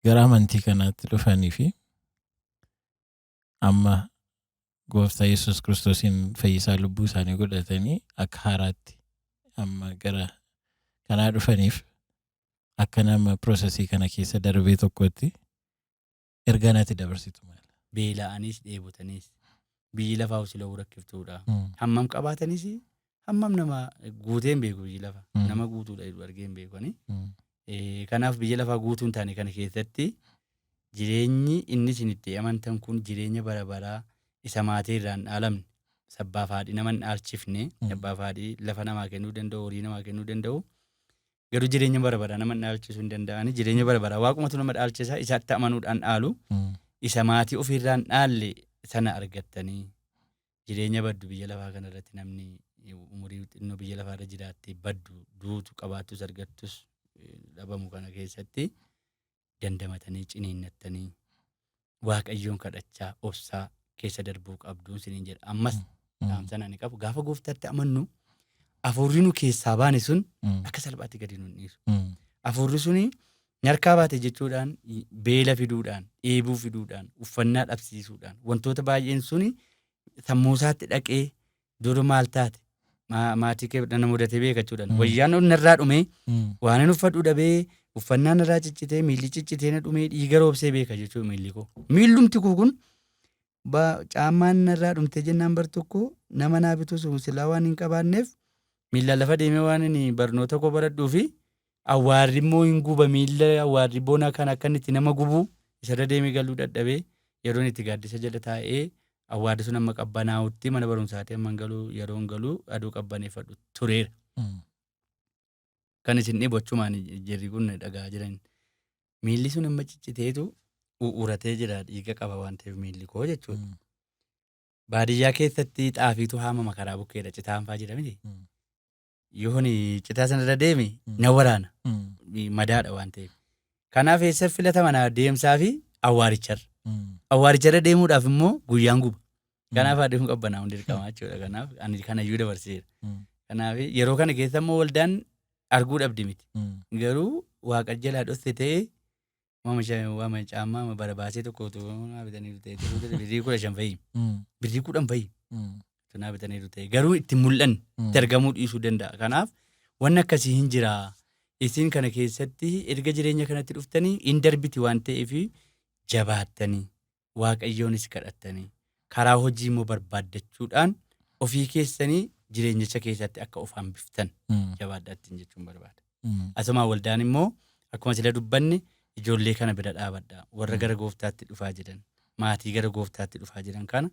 gara amantii kanaatti dhufanii fi amma gooftaa Yesuus Kiristoosiin fayyisaa lubbuu isaanii godhatanii akka haaraatti amma gara kanaa dhufaniif akka nama processii kana keessa darbee tokkotti ergaa ati dabarsitu maal? Beela'aniis dheebotaniis biyyi lafaa sila'uu rakkiftuudha. Hammam qabaatanis hammam nama guutee hin beeku biyyi lafaa. Nama guutuudha jedhu argee hin beeku ani. Kanaaf biyya lafaa guutuu hin taane kana keessatti jireenyi inni isin itti amantan kun jireenya bara baraa isa maatii irraa hin dhaalamne, sabbaaf haadhi nama hin dhaalchifne, sabbaaf haadhi lafa namaa kennuu danda'u, horii namaa kennuu danda'u. Garuu jireenya bara baraa nama hin dhaalchisuu hin danda'ani. Jireenya bara baraa waaqumatu nama dhaalchisa, isatti amanuudhaan dhaalu. Isa maatii ofiirraa hin dhaalle sana argattanii jireenya baddu biyya lafaa kanarratti namni umurii xinnoo biyya lafaarra jiraattee baddu duutu qabaattus argattus dhabamu kana keessatti dandamatanii ciniinnattanii waaqayyoon kadhachaa obsaa keessa darbuu qabduun siniin jedha. Ammas dhaamsan ani qabu gaafa gooftaatti amannu afuurri nu keessaa baane sun akka salphaatti gadi nu hin dhiisu. Afuurri suni nyarkaa baate jechuudhaan beela fiduudhaan, dheebuu fiduudhaan, uffannaa dhabsiisuudhaan wantoota baay'een suni sammuu isaatti dhaqee dur maal taate maatii kee na mudatee beeka jechuudhaan. Wayyaan narraa dhumee waan hin uffadhu dhabee uffannaan narraa ciccitee miilli ciccitee na dhumee dhiiga roobsee beeka jechuudha miilli koo. Miillumti koo kun caammaan narraa dhumtee jennaan bar tokko nama naa bitu sun silaa waan hin qabaanneef miillaan lafa deemee waan inni barnoota koo baradhuu fi awwaarri immoo hin guba miilla awwaarri bona kan akka inni itti nama gubu isarra deemee galuu dadhabee yeroon itti gaaddisa jala taa'ee awwaarri sun amma qabbanaa'utti mana barumsaatii amma hin galuu yeroo hin galuu aduu qabbaneeffadhu tureera. Kan isin dhibu achumaan jarri kun dhagaa jiran. Miilli sun amma cicciteetu u'uratee jira dhiiga qaba waan ta'eef miilli koo jechuudha. Baadiyyaa keessatti xaafiitu haamama karaa bukkeedha citaan fa'aa jira miti. Yoon citaa sanarra deeme na waraana madaadha waan ta'eef. Kanaaf eessa filatama naa deemsaa fi awwaaricharra. Awwaaricharra deemuudhaaf immoo guyyaan guba. Kanaaf adeemuu qabbanaa hundi dirqama jechuudha. Kanaaf ani kanayyuu dabarseera. Kanaaf yeroo kana keessa immoo waldaan arguu dhabdi miti. Garuu waaqa jalaa dhosse ta'ee waama caammaa barabaasee tokko utuu naa bitaniiru ta'e birrii 15 fa'i. Birrii 10 fa'i. Utuu naa bitaniiru ta'e garuu itti mul'anne itti argamuu dhiisuu danda'a. Kanaaf wanni akkasii hin jira. Isin kana keessatti erga jireenya kanatti dhuftanii hin darbiti waan ta'eef jabaattanii waaqayyoonis kadhattanii karaa hojii immoo barbaaddachuudhaan ofii keessanii jireenyicha keessatti akka of hambiftan jabaadhaa ittiin jechuun barbaada. Asumaan waldaan immoo akkuma sila dubbanne ijoollee kana bira dhaabadha. Warra gara gooftaatti dhufaa jiran, maatii gara gooftaatti dhufaa jiran kana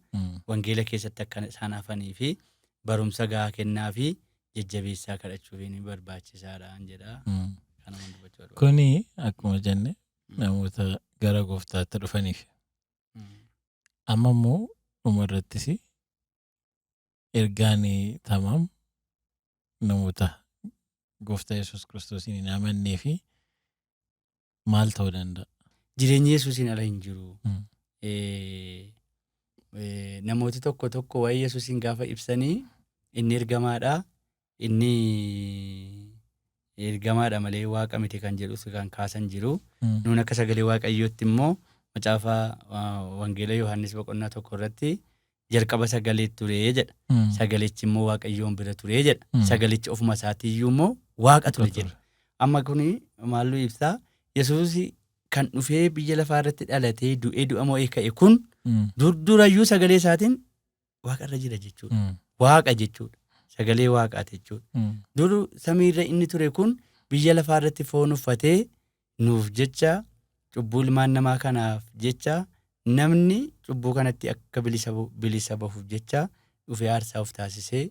wangeela keessatti akka isaan hafanii fi barumsa gahaa kennaa fi jajjabeessaa kadhachuufiin barbaachisaadha jedha. Kana waan dubbachuu barbaada. Kuni akkuma jenne namoota gara gooftaatti dhufaniif. Amma immoo dhuma irrattis ergaan tamaam namoota gooftaa Yesuus Kiristoosiin hin amannee fi maal ta'uu danda'a? Jireenyi Yesuusiin ala hin jiru. Namooti tokko tokko waa'ee Yesuusiin gaafa ibsanii inni ergamaadha. Inni ergamaadha malee waaqa miti kan jedhus kan kaasan jiru. Nuun akka sagalee waaqayyootti immoo macaafa Wangeela Yohaannis boqonnaa 1 irratti jalqaba sagalee ture jedha. Sagalichi immoo waaqayyoon bira ture jedha. Sagalichi ofuma isaatiiyyuu immoo waaqa ture jedha. Amma kuni maalluu ibsaa Yesuus kan dhufee biyya lafaa irratti dhalatee du'ee du'a mo'ee ka'e kun dur durayyuu sagalee isaatiin waaqarra jira jechuudha. Waaqa jechuudha. Sagalee waaqaati jechuudha. Dur samiirra inni ture kun biyya lafaa irratti foon uffatee nuuf jecha cubbuu ilmaan namaa kanaaf jecha namni cubbuu kanatti akka bilisa bahuuf jecha dhufee aarsaa of taasisee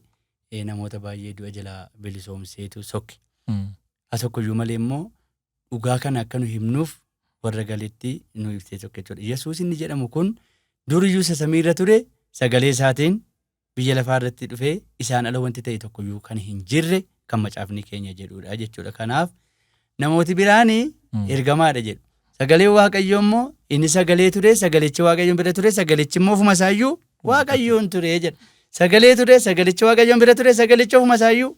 namoota baay'ee du'a jalaa bilisoomseetu sokke. Haa sokkuyyuu malee immoo dhugaa kana akka nu himnuuf warra galetti nu ibsee sokke jechuudha. Yesuus inni jedhamu kun duriyyuu isa samiirra ture sagalee isaatiin biyya lafaa irratti dhufee isaan ala wanti ta'e tokkoyyuu kan hin jirre kan macaafni keenya jedhudha jechuudha. Kanaaf namooti biraan ergamaadha jedhu. Sagaleen Waaqayyoo immoo inni sagalee ture, sagalichi Waaqayyoon bira ture, sagalichi immoo ofuma isaayyuu Waaqayyoon ture jedha. Sagalee ture, sagalichi Waaqayyoon bira ture, sagalichi ofuma isaayyuu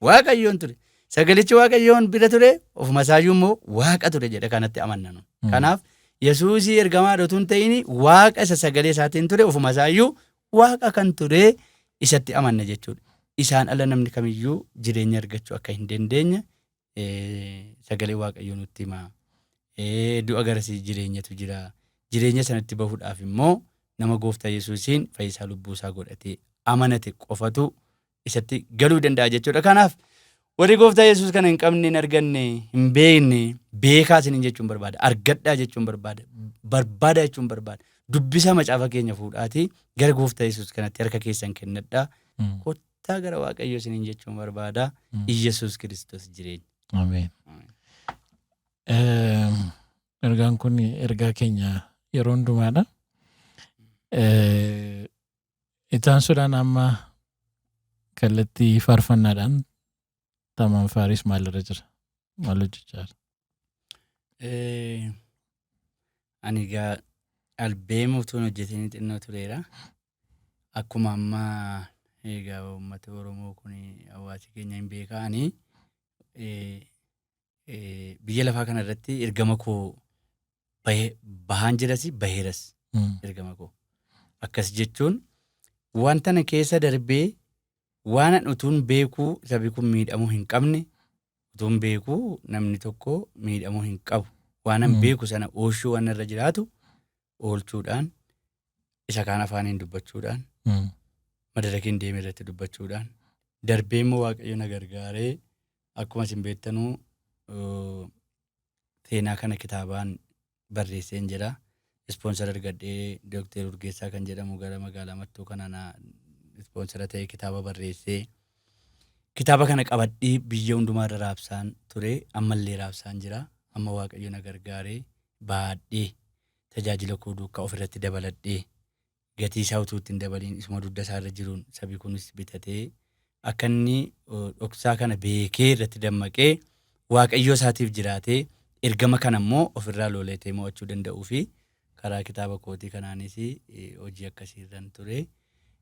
Waaqayyoon ture. Sagalichi Waaqayyoon bira ture, ofuma isaayyuu immoo Waaqa ture jedha kanatti amanna nu. Kanaaf Yesuusii ergamaa utuu hin ta'in Waaqa isa sagalee isaatiin ture, ofuma isaayyuu Waaqa kan ture isatti amanna jechuudha. Isaan ala namni kamiyyuu jireenya argachuu akka hin dandeenye sagalee Waaqayyoo nutti hima. Du'a garasii jireenyatu jira. Jireenya sanatti bahuudhaaf immoo nama Gooftaa Yesuusiin fayyisaa lubbuu isaa godhatee amanate qofatu isatti galuu danda'a jechuudha. Kanaaf warri Gooftaa Yesuus kana hin qabne, hin arganne, hin beekne, beekaa isiniin jechuun barbaada. Argadhaa jechuun barbaada. Barbaada jechuun barbaada. Dubbisa macaafa keenya fuudhaatii gara Gooftaa Yesuus kanatti harka keessan kennadhaa. Kottaa gara Waaqayyoo isiniin jechuun barbaada. Iyyasuus Kiristoos jireenya. Ameen. Ergaan kun ergaa keenya yeroo hundumaadha. Itti aansuudhaan amma kallattii faarfannaadhaan Tamaam Faaris maalirra jira? Maal hojjechaa jira? Ani egaa albeema utuu hin hojjetin xinnoo tureera. Akkuma amma egaa uummata Oromoo kun hawaasi keenya hin beekaa ani biyya lafaa kana irratti ergama koo bahaan jiras baheeras ergama koo. Akkas jechuun wanta na keessa darbee waan an utuun beekuu sabi kun miidhamuu hin qabne utuun beekuu namni tokko miidhamuu hin qabu. Waan an beeku sana oolchuu waan irra jiraatu oolchuudhaan isa kaan afaaniin dubbachuudhaan madarakiin deeme irratti dubbachuudhaan darbee immoo Waaqayyo na gargaaree akkuma isin beektanuu seenaa kana kitaabaan barreesseen jira. Ispoonsara argadhee Dookter Urgeessaa kan jedhamu gara magaalaa Mattuu kana na ispoonsara ta'ee kitaaba barreessee kitaaba kana qabadhee biyya hundumaa irra raabsaan ture ammallee raabsaan jira. Amma Waaqayyo na gargaaree baadhee tajaajila koo duukaa ofirratti dabaladhee gatii isaa utuu itti hin dabaliin isuma dugda isaa irra jiruun sabi kunis bitatee akka inni dhoksaa kana beekee irratti dammaqee Waaqayyoo isaatiif jiraatee ergama kana immoo ofirraa looleetee mo'achuu danda'uu fi karaa kitaaba kootii kanaanis hojii akkasii irran ture.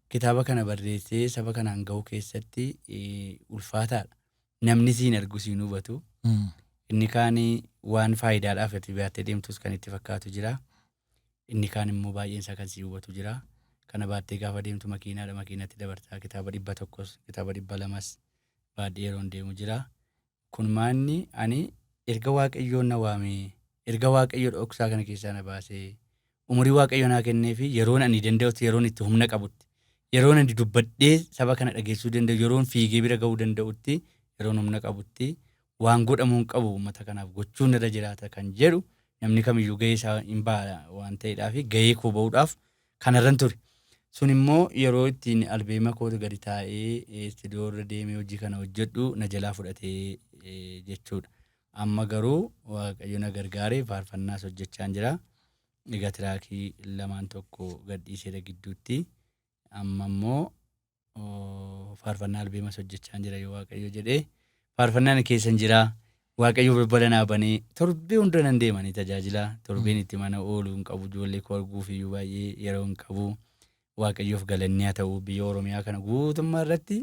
Kitaaba kana barreessee saba kanaan ga'uu keessatti ulfaataadha. Namni siin argu siin hubatu. Inni kaan waan faayidaadhaaf ati baattee deemtus kan itti fakkaatu jira. Inni kaan immoo baay'een isaa kan si hubatu jira. Kana baattee gaafa deemtu makiinaadha makiinatti dabartaa kitaaba 100s kitaaba 200s baadhee yeroon deemu jira. Kun maanni ani erga Waaqayyoon na waamee erga Waaqayyo dhoksaa kana keessaa na baasee umurii Waaqayyo naa kennee fi yeroon ani danda'utti yeroon itti humna qabutti yeroon ani dubbadhee saba kana dhageessuu danda'u yeroon fiigee bira ga'uu danda'utti yeroon humna qabutti waan godhamuu hin qabu uummata kanaaf gochuun irra jiraata kan jedhu namni kamiyyuu gahee isaa hin ba'a waan ta'eedhaa fi gahee koo ba'uudhaaf kanarran ture. Sun immoo yeroo ittiin albeema kootu gadi taa'ee istiidiyoo irra deemee hojii kana hojjedhu na jalaa fudhatee jechuudha. Amma garuu Waaqayyo na gargaaree faarfannaas hojjechaan jira. Egaa tiraakii lamaan tokko gadhiiseera gidduutti. Amma immoo faarfannaa albeemas hojjechaan jira yoo Waaqayyo jedhee. Faarfannaan keessan jira. Waaqayyo balbala naa banee torbee hunda nan deemanii tajaajila. Torbeen itti mana oolu hin qabu. Ijoollee koo arguuf iyyuu baay'ee yeroo hin qabu. Waaqayyoof galanni haa ta'u biyya Oromiyaa kana guutummaa irratti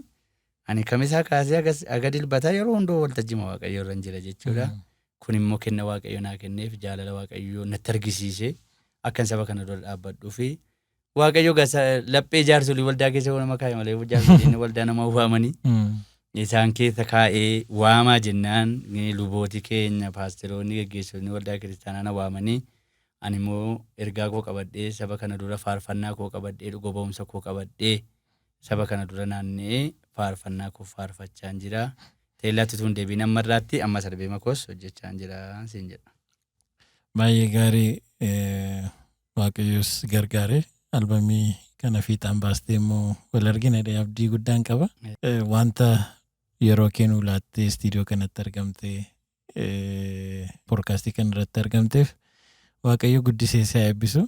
ani kamisaa kaasee haga dilbataa yeroo hunduu waltajjima Waaqayyo irra jira jechuudha. Kun immoo kenna Waaqayyo naa kenneef jaalala Waaqayyo natti argisiise akkan saba kana dura dhaabbadhuu fi Waaqayyo gasa laphee jaarsolii waldaa keessa nama kaa'e malee jaarsoliin waldaa nama waamanii isaan keessa kaa'ee waamaa jennaan lubooti keenya paasteroonni geggeessonni waldaa kiristaanaa na waamanii ani immoo ergaa koo qabadhee saba kana dura faarfannaa koo qabadhee dhuga ba'umsa koo qabadhee saba kana dura naanna'ee faarfannaa koo faarfachaan jira. Teellaatti utuu hin deebiin amma irraatti amma sarbeema koos hojjechaan jira siin jedha. Baay'ee gaarii Waaqayyos gargaare albamii kana fiixaan baastee immoo wal argina jedhee abdii guddaan qaba. Wanta yeroo kee nuu laattee istiidiyoo kanatti argamtee poodkaastii kana irratti argamteef Waaqayyo guddisee si haa eebbisu.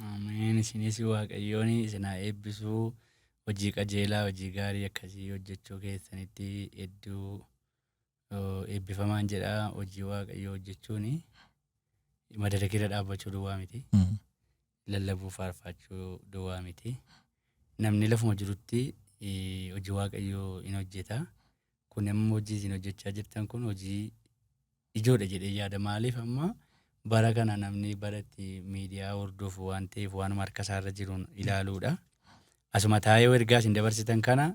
Ameen. Isinis Waaqayyoon isin haa eebbisu. Hojii qajeelaa, hojii gaarii akkasii hojjechuu keessanitti hedduu eebbifamaan jedha. Hojii Waaqayyoo hojjechuun madarakii irra dhaabbachuu duwwaa miti. Lallabuu faarfachuu duwwaa miti. Namni lafuma jirutti hojii Waaqayyoo in hojjeta. Kun amma hojii isin hojjechaa jirtan kun hojii ijoodha jedhee yaada. Maaliif amma bara kana namni baratti miidiyaa hordofu waan ta'eef waanuma harka isaarra jiruun ilaaluudha. Asuma taa'ee ergaa isin dabarsitan kana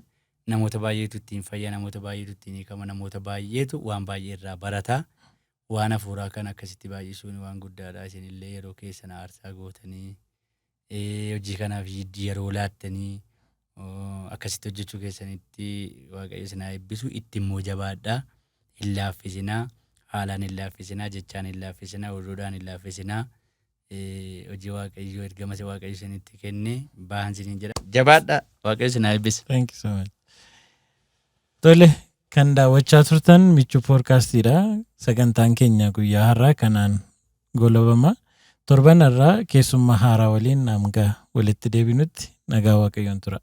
namoota baay'eetu ittiin fayya, namoota baay'eetu ittiin hiikama, namoota baay'eetu waan baay'ee irraa barata. Waan hafuuraa kana akkasitti baay'isuun waan guddaadha. Isinillee yeroo keessan aarsaa gootanii hojii kanaaf yeroo laattanii akkasitti hojjechuu keessanitti Waaqayyo isin haa eebbisu. Itti immoo jabaadhaa. Hin laaffisinaa. Haalaan hin laaffisinaa. Jechaan hin laaffisinaa. Oduudhaan hin laaffisinaa. Hojii Waaqayyo, ergama Waaqayyo isinitti kenne bahan isiniin jedha. Jabaadhaa. Waaqayyo isin haa eebbisu. Thank you so much. Tole, kan daawwachaa turtan Michuu Poodkaastiidha. Sagantaan keenya guyyaa har'aa kanaan golabama. Torban irraa keessummaa haaraa waliin hanga walitti deebinutti nagaa Waaqayyoon tura.